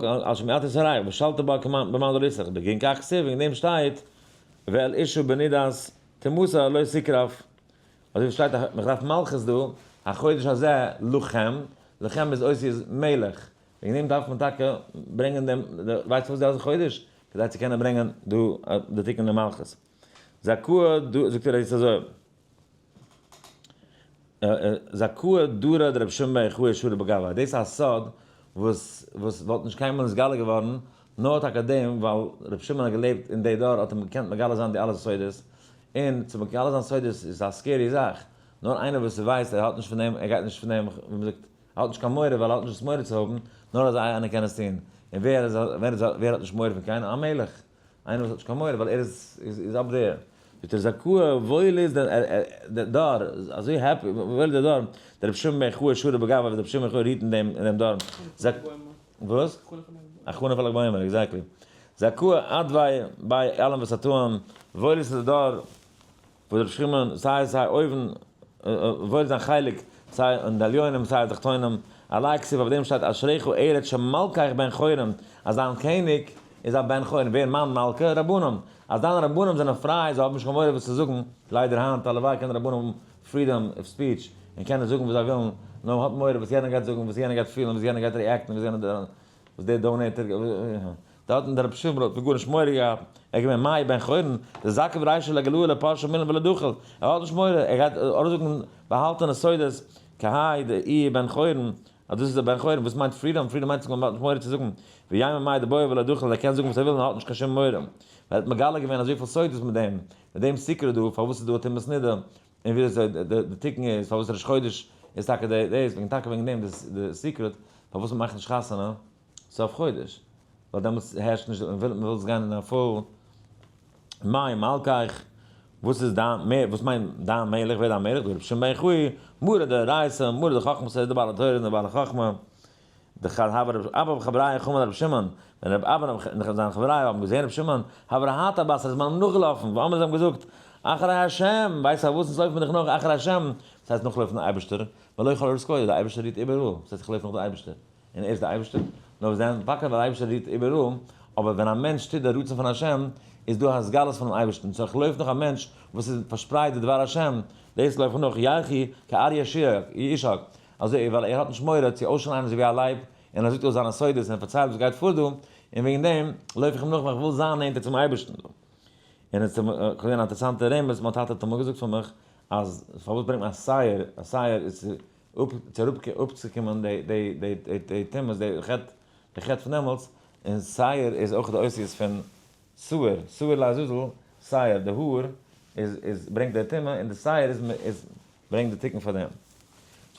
על שמיעת את הירח, ושלטה בה כמאן דלא יסלח, בגין כך כתיב, וועגן דעם שטייט, ואל אישה בנידת טומאתה לא תקרב. אזוי ווי שטייט מען דארף מלכות דא, החודש הזה לכם, לכם איז אותיות מלך, וועגן דעם דארף מען טאקע ברענגען דעם, ווייסט וואס דאס איז חודש? כדי צו קענען ברענגען דא די תיקון למלכות. זכאה דא, זאגט ער עס אזוי, זכאה דרא דרבי שמעון בר יוחאי שרא בגביה, דאס איז א סוד וואס וואס וואלט נישט קיינמאל נתגלה געווארן, נאר טאקע דעם ווייל רבי שמעון האט געלעבט אין די דור האט ער געקענט מגלה זיין די אלע סודות, און צו מגלה זיין סודות איז א scary זאך, נאר איינער וואס ווייסט ער האט נישט פון דעם, ער גייט נישט פון דעם, ווי מ'זאגט, ער האט נישט קיין מורא ווייל ער האט נישט וואס מורא צו האבן, נאר אזא איינער קען עס טון, און ווער איז ווער האט נישט מורא פון קיינעם? א מלך! איינער וואס האט נישט קיין מורא ווייל ער איז up there. זאגט ער זכאה וואויל איז דער דור, אזוי happy, וואויל איז דער דור, דער רבי שמעון בן יוחאי שרא בגביה וואס דער רבי שמעון בן יוחאי רוהט אין דעם דור. וואס? הכנה פאר לג בעומר, exactly. זכאה אדווי ביי אלעם וואס הטוען, וואויל איז דער דור וואס רבי שמעון, סיי סיי אויבן, וואויל איז זיין חלק, סיי אין די עליונים סיי די תחתונים, עלי כתיב אויף דעם שטייט אשריך ארץ שמלכך בן חורין, אז דיין קעניג איז א בן חורין, ווער מיין מלכה? רבנים, אז דיינע רבנים זענען פריי, זיי האבן נישט קיין מורא וואס צו זאגן, ליידער היינט הלוואי קענען רבנים האבן freedom of speech און קענען זאגן וואס זיי ווילן, נאר מען האט מורא וואס יענער גייט זאגן, וואס יענער גייט פילן, וואס יענער גייט react ן, וואס יענער, וואס דער donator. דארטן דער רבי שמעון האט פון גארנישט מורא געהאט, ער איז געווען מאי בן חורין, דזקיף רישא לגלויי לא פרשי מילין ולא דחיל, ער האט נישט מורא, ער גייט ארויסזאגן באהאלטענע סודות, כהאי דאיהו בן חורין, אז דאס איז דער בן חורין, וואס מיינט freedom? Freedom מיינט אז מען האט נישט מורא צו זאגן, ויימא מאי דבעי ולא דחיל, ער קען זאגן וואס ער וויל און ער האט נישט קיין שום מורא, ווייל ער האט מגלה געווען אזויפיל סודות מיט דעם, מיט דעם secret דא, פארוואס איז דא א טומאת נידה, און ווי אזוי די תיקון איז, פארוואס ראש חודש איז טאקע די דאס, וועגן טאקע וועגן דעם די secret, פארוואס מען מאכט נישט חתונה סוף חודש, ווייל דעמאלטס הערשט נישט, מען וויל מען וויל עס גיין אין א full מאי מלכך, וואס איז דיין מער, וואס מיינט דיין מלך, ווער דיין מלך, דא רבי שמעון בן יוחאי, מרא דאורייתא, מרא דחכמתא, איז די בעל התורה און די בעל החכמה. דכד הוה רב אבא וחבריא חמא דרבי שמעון, ווען רב אבא און זיינע חבריא האבן געזען רבי שמעון, הוה רהטא בתריה איז מען אים נאכגעלאפן, ואמרו זיי האבן געזאגט, אחרי השם, ווייסט פארוואס אונז לויפן מיר דיך נאך, אחרי השם, וואס הייסט נאכלויפן דעם אייבערשטער, מלא כל הארץ כבודו, דער אייבערשטער רוהט איבעראל, וואס הייסט איך לויף נאך דער אייבערשטער, און ער איז דער אייבערשטער, נאר וואס דען, טאקע ווייל דער אייבערשטער רוהט איבעראל, אבער ווען א מענטש טוט דער רצון פון השם, איז דא התגלות פונעם אייבערשטן, so איך לויף נאך א מענטש וואס איז פארשפרייט די דבר השם, דאס לויף איך נאך, ילכו כאריה ישאג, אזוי ווייל ער האט נישט מורא צו אויסשרייען אזוי ווי א לייב, און ער זאגט אויס זיינע סודות און ער פארציילט וואס גייט פאר דא, און וועגן דעם לויף איך אים נאך ווייל איך וויל זיין נענטער צום אייבערשטן דא. און עס איז געווען א אינטערעסאנטע רמז, מיין טאטע האט אמאל געזאגט פאר מיך, אז פארוואס ברענגט מען א שעיר, א שעיר איז צו אפצוקומען די טומאות, די חטא פון דעמאלטס, און שעיר איז אויך די אותיות פון שעיר, שעיר לעזאזל, שעיר, די האר איז איז ברענגט די טומאה און די שעיר איז איז ברענגט די תיקון פאר דעם.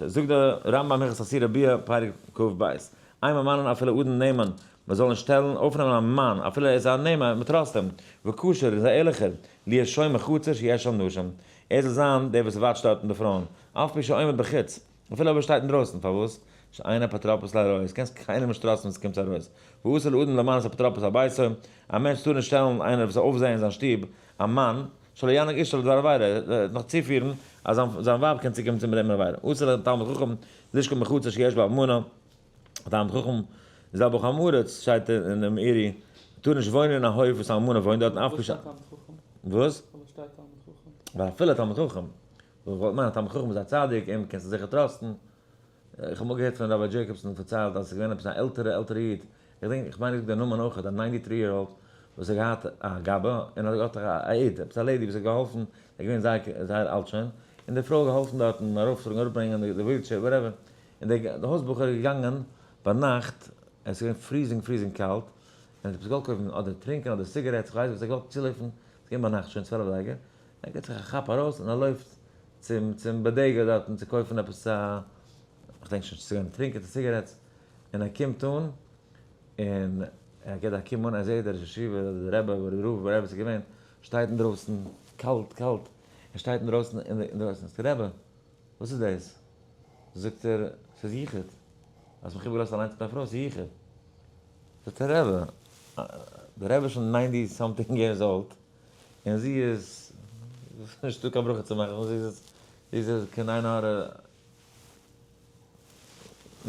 זאגט די רמב ם הלכות איסורי ביאה פרק כ ב, אין ממנין אפילו אדם נאמן, מען זאל נישט שטעלן אויפנעמען א מאן אפילו ער איז א נאמן, מען trust אים, וכשר איז א ערליכער, להיות שומר חצר שיש שם נשים, ער זאל זיין דער וואס watch ט דארטן די פרויען, אף פי שעומד בחוץ, אפילו אויב ער שטייט אינדרויסן, פארוואס? שאין אפוטרופוס לעריות, קענסט קיינעם נישט trust ן ווען ס'קומט צו עריות. ואסור לאדם למנות אפוטרופוס על ביתו, א מענטש טאר נישט שטעלן איינער וואס זאל אויפזעהן אין זיין שטוב, א מאן, שלא ינהיג אשתו לדבר עבירה, ער וועט נאך צופירן אז זיין ווייב קען צוקומען צו מיט דעם עבירה. אסור לתלמיד חכם לשכב בחצר שיש בה אלמנה, א תלמיד חכם איז א בחור עם הארץ, שטייט אין דעם מאירי, טאר נישט וואוינען אין א הויף וואס א אלמנה וואוינט דארטן אף פי ש. וואס? ווייל אפילו תלמיד חכם. איך וואלט מיינען א תלמיד חכם איז א צדיק, אים קענסטו זיכער trust ן. איך האב אמאל געהערט פון Rabbi דזשעיקאבסאן פארציילט אז עס איז געווען עפעס א עלטערע עלטערע איד, איך דענק איך מיין איך זאג די נאמען אויכעט, א 93 year old וואס האט געהאט א גבאי און האט געהאט א aide, עפעס א lady וואס האט געהאלפן, ער איז געווען זייער זייער אלט שוין, און די פרוי האט געהאלפן דארטן ארויפטראגן אראפברענגען די wheelchair whatever, און די הויז בחור איז געגאנגען ביינאכט, עס איז געווען freezing freezing קאלט, און ער האט עפעס געוואלט קויפן אדער טרינקען אדער cigarettes, איך ווייס וואס, ער האט געוואלט צולויפן, עס איז געווען ביינאכט שוין 12 אזייגער, ער גיבט זיך א כאפ ארויס און ער לויפט צום צום bodega דארטן צו קויפן עפעס א, כ'דענק שוין נישט צו גיין טרינקען צו cigarettes, און ער קומט אן, און ער גיבט א קום אן, ער זעט דער ראש ישיבה אדער דער רבי אדער דער רב whatever ס'איז געווען, שטייט אינדרויסן, קאלט קאלט, ער שטייט אינדרויסן אינדרויסן, זאגט ער רבי, וואס איז דאס? זאגט ער, ס'איז יחוד, האסט מיך איבערגעלאזט אליינס מיט א פרוי, ס'איז יחוד. זאגט ער רבי, דער רבי איז שוין ninety something years old, און זי איז, נישטא קיין ברכה צו מאכן, זי איז, זי איז קיין עין הרע,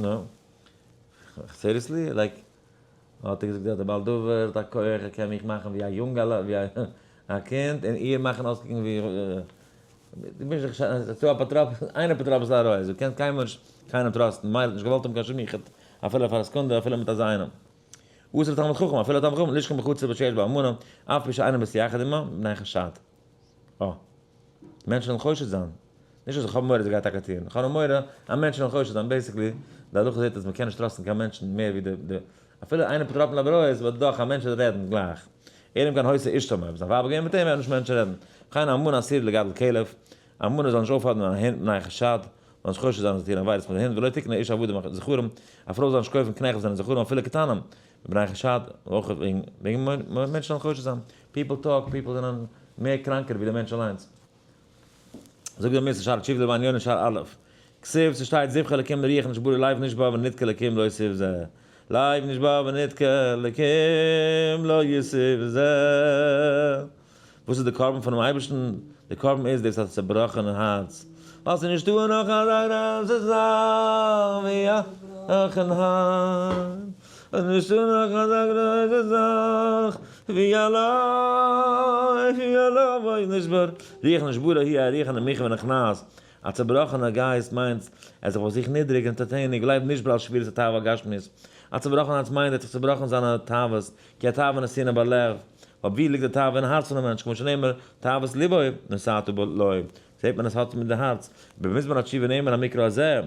נו, seriously? Like, האט ער געזאגט, דער בעל דבר האט א כח, ער קען מיך מאכן ווי א יונגעלע, ווי א קינד, און איר מאכן אויסקוקן ווי, דו ביסט דאך שוין, ס'איז דא אפוטרופוס, איין אפוטרופוס לעריות, דו קענסט קיינמאל נישט קיינעם trust ן, מילא האט נישט געוואלט האבן קיין שום יחוד, אפילו פאר א סעקונדע, אפילו מיט אזא איינעם. אסור תלמיד חכם, אפילו תלמיד חכם, לשכב בחצר ושיש בה אלמנה, אף פי שאינו מתייחד עמה, מפני חשד. אה. מענטשן וועלן חושד זיין. נישט אז איך האב מורא זי גייט טאקע טוען. איך האב נאר מורא אז מענטשן וועלן חושד זיין. Basically, די הלכה זעט אז מ'קען נישט trust ן קיין מענטשן מער ווי די די אפילו איינער אפוטרופוס לעריות, וועט דאך א מענטש רעדן גלייך. אלא אם כן היתה אשתו עמו, אויב זיין ווייב איז געווען מיט אים וועלן נישט מענטשן רעדן. וכן אלמנה אסורה לגדל כלב, אלמנה זאל נישט אויפהאדעווען א הונט מפני חשד, זאל נישט חושד זיין אז זי טוען עבירות מיט די הונט, ולא תקנה אשה עבדים זכרים, א פרוי זאל נישט קויפן קנעכט וואס זענען זכרים אפילו קטנים, מפני חשד, אויך וועגן מענטשן זאלן חושד זיין, people talk, people זענען מער קראנקער ווי די מענטש אליינס. זאגט דער מוסר שער תשובה לבן יונה שער א', כתיב ס'שטייט זבחי אלקים לרוח נשברה לב נשבר ונדכה אלקים לא יתוזה, לב נשבר ונדכה אלקים לא יתוזה. וואס איז די קרבן פונעם אייבערשטן? די קרבן איז דאס א צעבראכענע הארץ, ווייל ס'איז נישטא נאך אזא גרויסע זאך ווי א צעבראכן הארץ, ס'איז נישטא נאך אזא גרויסע זאך ווי א לב, ווי א לב נשבר, רוח נשברה היא הרוח הנמוכה ונכנעת, א צעבראכענער גייסט מיינט ער איז זיך ביי זיך נידריג אונטערטעניג, לב נשבר על שבירת התאווה הגשמית. א צובראכן הארץ מיינט ער האט זיך צובראכן זיינע תאוות, כי התאווה נתונה בלב, ווייל ווי ליגט די תאווה? אין הארץ פונעם מענטש, כמו שנאמר, תאוות לבו נתתה לו, זעט מען עס האט מיט די הארץ, ובמזמור התשובה נאמר המקרא הזה,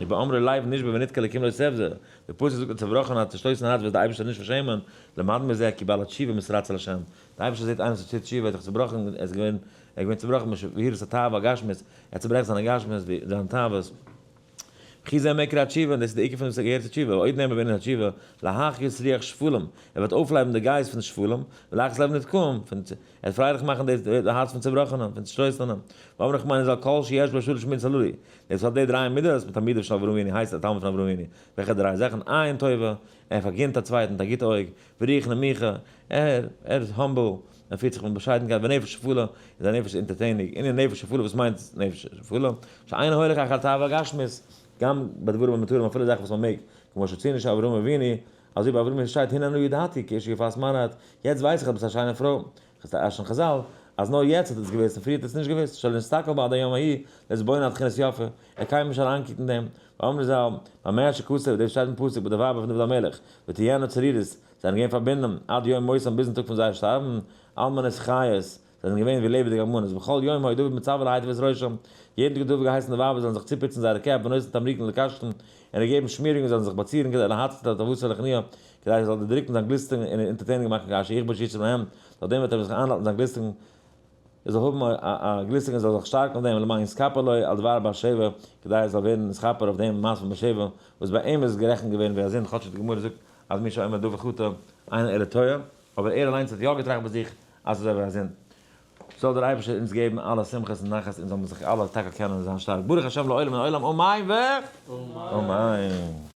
ובאמרו לב נשבר ונדכה אלקים לא תבזה, די פסוק זאגט א צובראכן הארץ, צושטויסן הארץ וועט די אייבערשטער נישט פארשעמען, למדנו מזה כי בעל התשובה מתרצה לה', די אייבערשטער זעט איינער וואס טוט תשובה, ער האט זיך צובראכן, ער איז געווען, ער איז געווען צובראכן משבירת התאווה הגשמית, ער צוברעכט זיינע גשמיות, זיינע תאוות. וכי זה מעיקר התשובה, און דאס איז די עיקר פון וואס ער געהערט צו תשובה, ועוד נאמר בענין התשובה, להחיות רוח שפלים, ער וועט אויפלעבן די גייסט פון שפלים, ולהחיות לב נדכאים, פון ער וועט פרייליך מאכן די הארץ פון צובראכענע, פון צושטויסענע, ואמר רחמנא ז"ל כל שיש בו שלש מידות הללו, דער וואס האט די דריי מידות, מתלמידיו של אברהם אבינו, הייסט א תלמיד פון אברהם אבינו, וועלכע דריי זאכן? עין טובה, ער פארגינט א צווייטן מיט א גוט אויג, ורוח נמוכה, ער ער איז humble, ער פירט זיך מיט באשיידנקייט, ונפש שפלה, און זיין נפש איז אונטערטעניג, ענין נפש שפלה, וואס מיינט נפש שפלה? שאינו הולך אחר תאווה גשמית, גם בדברים המותרים אפילו זאכן וואס מען מעג, כמו שציינו שאברהם אבינו, אזוי ביי אברהם אבינו שטייט הנה נא ידעתי כי אשה יפת מראה את, יעצט ווייס איך אז ביסט א שיינע פרוי, חז חזל, אז נאר יעצט האט ער עס געוואוסט און פריער האט ער עס נישט געוואוסט, שלא נסתכל בה עד היום ההיא, להתבונן עד תכונת יפה, ער קען נישט אריינקוקן אין דעם, ואמרו ז"ל, במה שכתוב, דאס שטייט אין פסוק ביי די ווייבער פון דוד המלך, ותהיינה צרירות, זיי זענען געווען פארבינדן, עד יום מותם ביזן טאג פון זייער שטארבן, אלמנות חיות, זיי זענען געווען ווי לעבעדיגע אלמנות, בכל יום היה דוד מצווה להיטיב את ראשם, יעדן טאג האט דוד געהייסן די ווייבער זאלן זיך צופוצן זייערע קעפ ונותן תמרוקים לקשתן, און געגעבן שמירונגען זאלן זיך באצירן כדי להצית את תאוותו להכניע, כדי ער זאל דערדריקן זיין גליסטונג און אונטערטעניג מאכן כאשר יכבוש יצרו להם, דורך דעם וועט ער זיך איינהאלטן זיין גליסטונג, ער זאל האבן א גליסטונג און זאל זיך שטארקן אויף דעם, למען יתכפר לו על דבר בת שבע, כדי ער זאל ווערן נתכפר אויף דעם מעשה פון בת שבע, וואס ביי אים איז עס גערעכנט געווען ווי א זינד, כאטש די גמרא זאגט אז מי שאומר דבר חטא אינו אלא טועה, אבער ער אליינס האט יא געטראכט ביי זיך אז ס'איז אזוי ווי א זינד. זאל דער אייבערשטער אונז געבן אלע שמחות און נחת אונז זאל מיר זיך אלע טאקע קענען זיין שטארק ברוך השם לעולם ולעולם אמן ואמן.